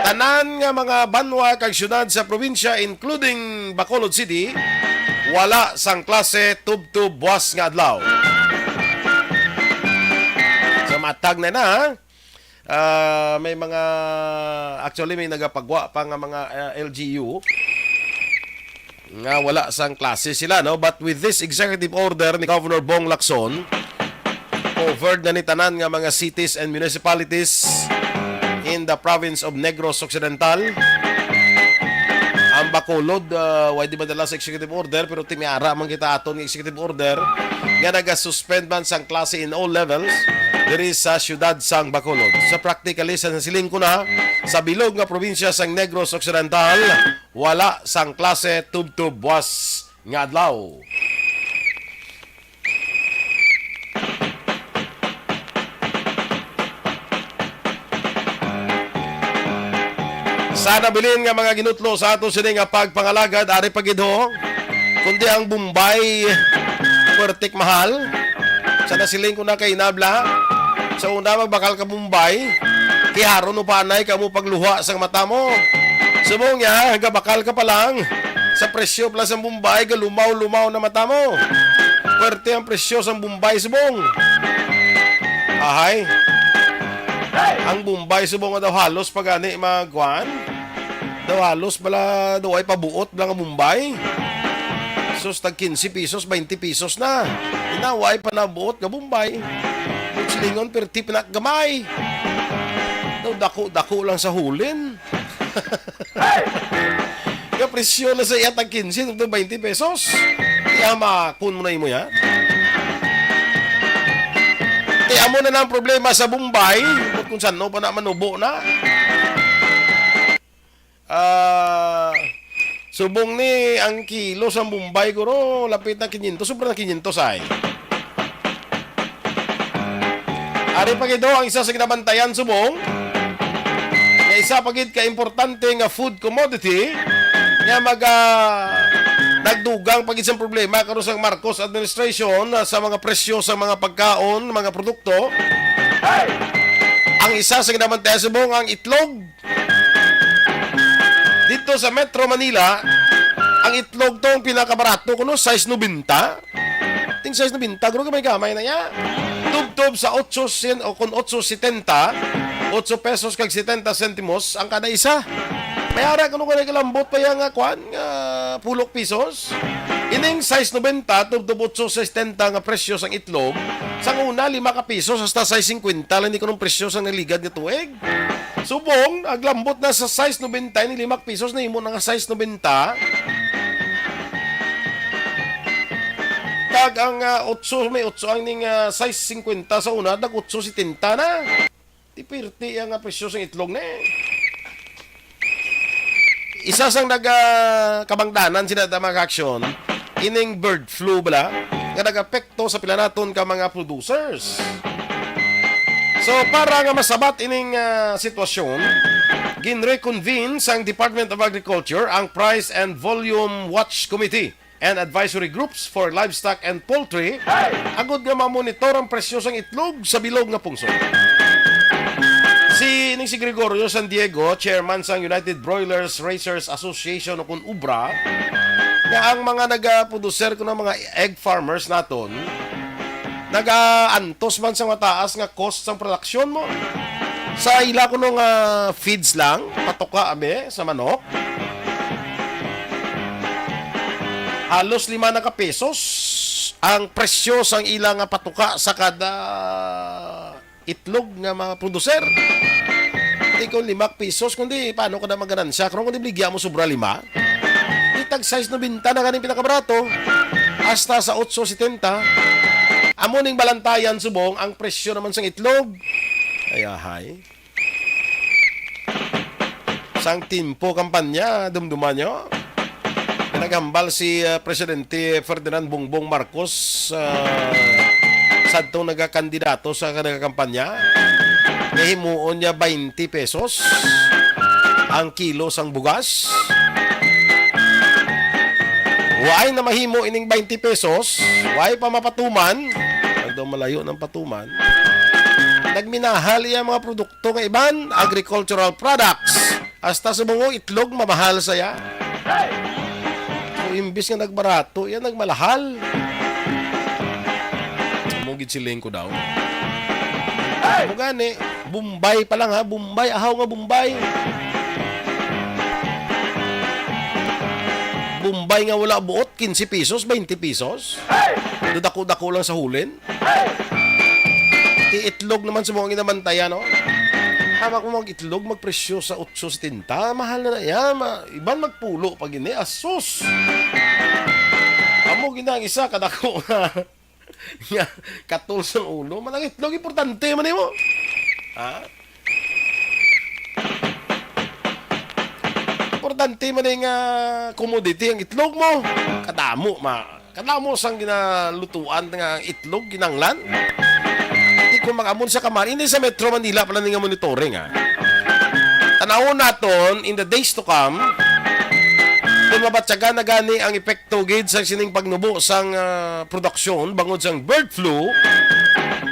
tanan nga mga banwa kag syudad sa probinsya, including Bacolod City, wala sang klase tubtob buwas nga adlaw. So, matag na na, ha? Ah, may mga, actually, may nagapagwa pa nga mga, ah, L G U nga wala sang klase sila, no? But with this executive order ni Governor Bong Lacson, covered na ni tanan nga mga cities and municipalities in the province of Negros Occidental. Ang Bacolod, ah, way di madala sa executive order, pero timiara man kita aton nga executive order nga nagasuspend man sang klase in all levels diri sa siyudad sang Bacolod. Sa practically, sa nasiling ko na, sa bilog nga probinsya sang Negros Occidental, wala sang klase tubtob buwas nga adlaw. Sa nabilin nga mga ginutlo sa ato sini nga pagpangalagad, ari pa gid ho, kundi ang Bombay, pertik mahal. Sa nasiling ko na kay Nabla, sa una magbakal ka Bombay, kiharon mo pa anay ka mo pagluha sang mata mo. Subong niya, gabakal ka pa lang, sa presyo pala sang Bombay, galumaw-lumaw na mata mo. Perte ang presyo sang Bombay, subong. Ahay. Ang Bombay, subong nga daw halos pa gani magkuan. Daw halos bala, daw ay pabuot lang ang Bombay. Sus, tag quince pesos, twenty pesos na. Ina, way pa nabuot nga Bombay. Silingon, perti pinakgamay. Daw dako-dako lang sa hulin. Nga presyo na sa iya tag quince, tag twenty pesos. Iya, makun mo na imo ya. Ti amo na lang problema sa Bombay, kung saan pa na manubo na. Ah, subong ni ang kilo sang Bombay, guro, lapit na quinientos, sobra na quinientos ay. Ari pa gid ang isa sa ginabantayan subong nga isa pa gid ka importante nga food commodity nga maga nagdugang pa gid sang problema karon sang Marcos administration, ah, sa mga presyo sa mga pagkaon, mga produkto. Ang isa sa ginabantayan subong ang itlog. Dito sa Metro Manila, ang itlog tong pinakabarato kuno, sais nobenta. Ting sais nobenta, guro, gamay-gamay na ya. Tubtob sa otso sien-, o kun otso setenta, otso pesos kag setenta sentimos ang kada isa. May ara kuno, kuno kalambot pa ya nga kwan, nga pulok pesos. Ining sais nobenta, tubtob otso setenta nga presyo sang itlog, sang una, lima ka pesos hasta sais singkwenta lang ni kunong presyo sang naligad nga tuig. Subong, aglambot na sa sais nobenta, ini lima ka pesos, nahimo na nga sais nobenta. Kag ang, ah, otso, may otso ang ning, ah, sais singkwenta sa una, nag otso setenta na. Di pirti ang, ah, presyo sang itlog ni. Isa sang naga kabangdanan sina ta mga aksyon, ining bird flu bala nga nag-apekto sa pila naton ka mga producers. So, para nga masabat ining, ah, sitwasyon, ginreconvene sang Department of Agriculture ang Price and Volume Watch Committee and Advisory Groups for Livestock and Poultry, agud nga mamonitor ang presyo sang itlog sa bilog nga pungsod. Si, ining si Gregorio San Diego, chairman sang United Broilers Raisers Association o kun ubra, nga ang mga nagaproducer kuno, mga egg farmers naton, nagaantos man sa mataas nga cost sang production mo. Sa ila kuno nga feeds lang, patuka, abi, sa manok, halos lima na ka pesos ang presyo sang ila nga patuka sa kada itlog nga mga producer. Di kon lima ka pesos, kundi paano ka na maganansya? Karon, kundi baligya mo sobra lima, di tag sais nobenta na ganing pinakabarato, hasta sa otso setenta. Amo ning balantayan subong ang presyo naman sang itlog. Ay, ahay. Sang timpo kampanya, dumduman nyo? Naghambal si, ah, Presidente Ferdinand Bongbong Marcos, ah, adtong nagakandidato sa nagakampanya nga himuon niya twenty pesos ang kilo sang bugas. Waay na mahimo ining twenty pesos, waay pa mapatuman. Pag daw malayo ng patuman, nagminahal iya mga produkto nga iban, agricultural products. Hasta subong nga itlog mamahal saya. So, imbis nga nagbarato, iya nagmalahal. Amo gid siling ko daw. Amo gani, Bombay pa lang ha, Bombay, ahaw nga Bombay. Bombay nga wala buot, quince pesos, twenty pesos. Dudako-dako lang sa hulin. Ti itlog naman sa mga ginabantayan, no? Hama ko mag-itlog, magpresyo sa otso setenta. Mahal na na iya. Ma-, iban magpulo pa gini. Asus! Amo gina ang isa kadako nga, nga katol sa ulo. Man ang itlog, importante man nimo. Ha? Importante man nga commodity ang itlog mo. Kadamo, ma-, kadamo sang ginalutuan nga itlog, kinanglan. Di ko mag-amon sa kamari. Hindi sa Metro Manila pala ni nga monitoring, ha. Tanawon naton in the days to come kung mabatyagan na gani ang epekto gid sa sining pagnubo sang, ah, produksyon bangod sang bird flu.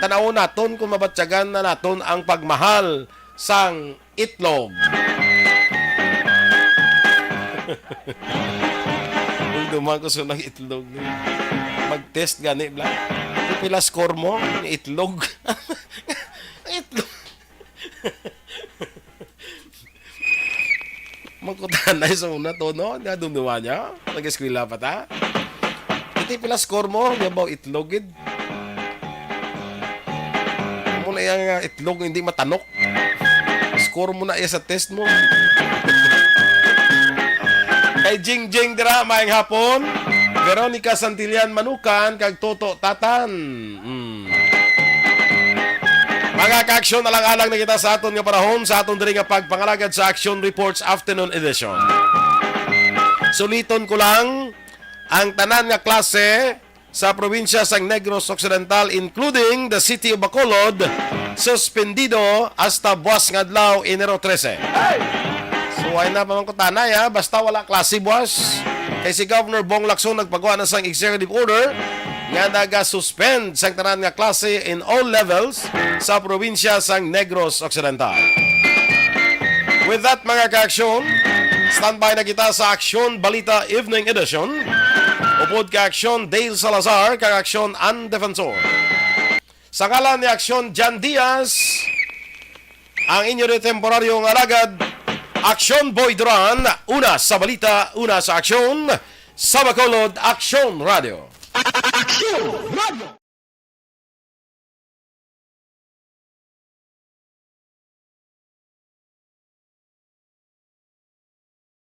Tanawon naton kung mabatyagan na naton ang pagmahal sang itlog. Uy, duman ko sa nag-itlog ni. Mag-test gani, bla. Pila score mo? Itlog. Itlog. Magkutanay sa una to, no? Nga dumduman niya. Nag-eskwela pa ta. Iti pila score mo? Nga ba itlog, gid? Amo na iya nga itlog, hindi matanok. Score mo na iya sa test mo. Kay Jingjing dira, maayong hapon. Veronica Santillan Manukan, kag Toto Tatan. Mm. Mga kaaksyon, alang-alang na kita sa aton nga panahon, sa aton diri nga pagpangalagad sa Action Reports Afternoon Edition. Suliton ko lang, ang tanan nga klase sa probinsya sang Negros Occidental, including the city of Bacolod, suspendido hasta buwas nga adlaw, Enero trese. So, ay na pa man kutanay, ha? Basta wala klase buwas. Kay si Governor Bong Lacson nagpagawa na sang executive order nga naga-suspend sang tanan nga klase in all levels sa probinsya sang Negros Occidental. With that, mga kaaksyon, standby na kita sa Aksyon Balita Evening Edition. Upod kay Aksyon Dale Salazar, kag Aksyon An Defensor. Sa ngalan ni Aksyon Jan Diaz, ang inyo rin temporaryo nga alagad, Aksyon Boy Duran, una sa balita, una sa aksyon, sa Bacolod, Aksyon Radio. Aksyon Radio.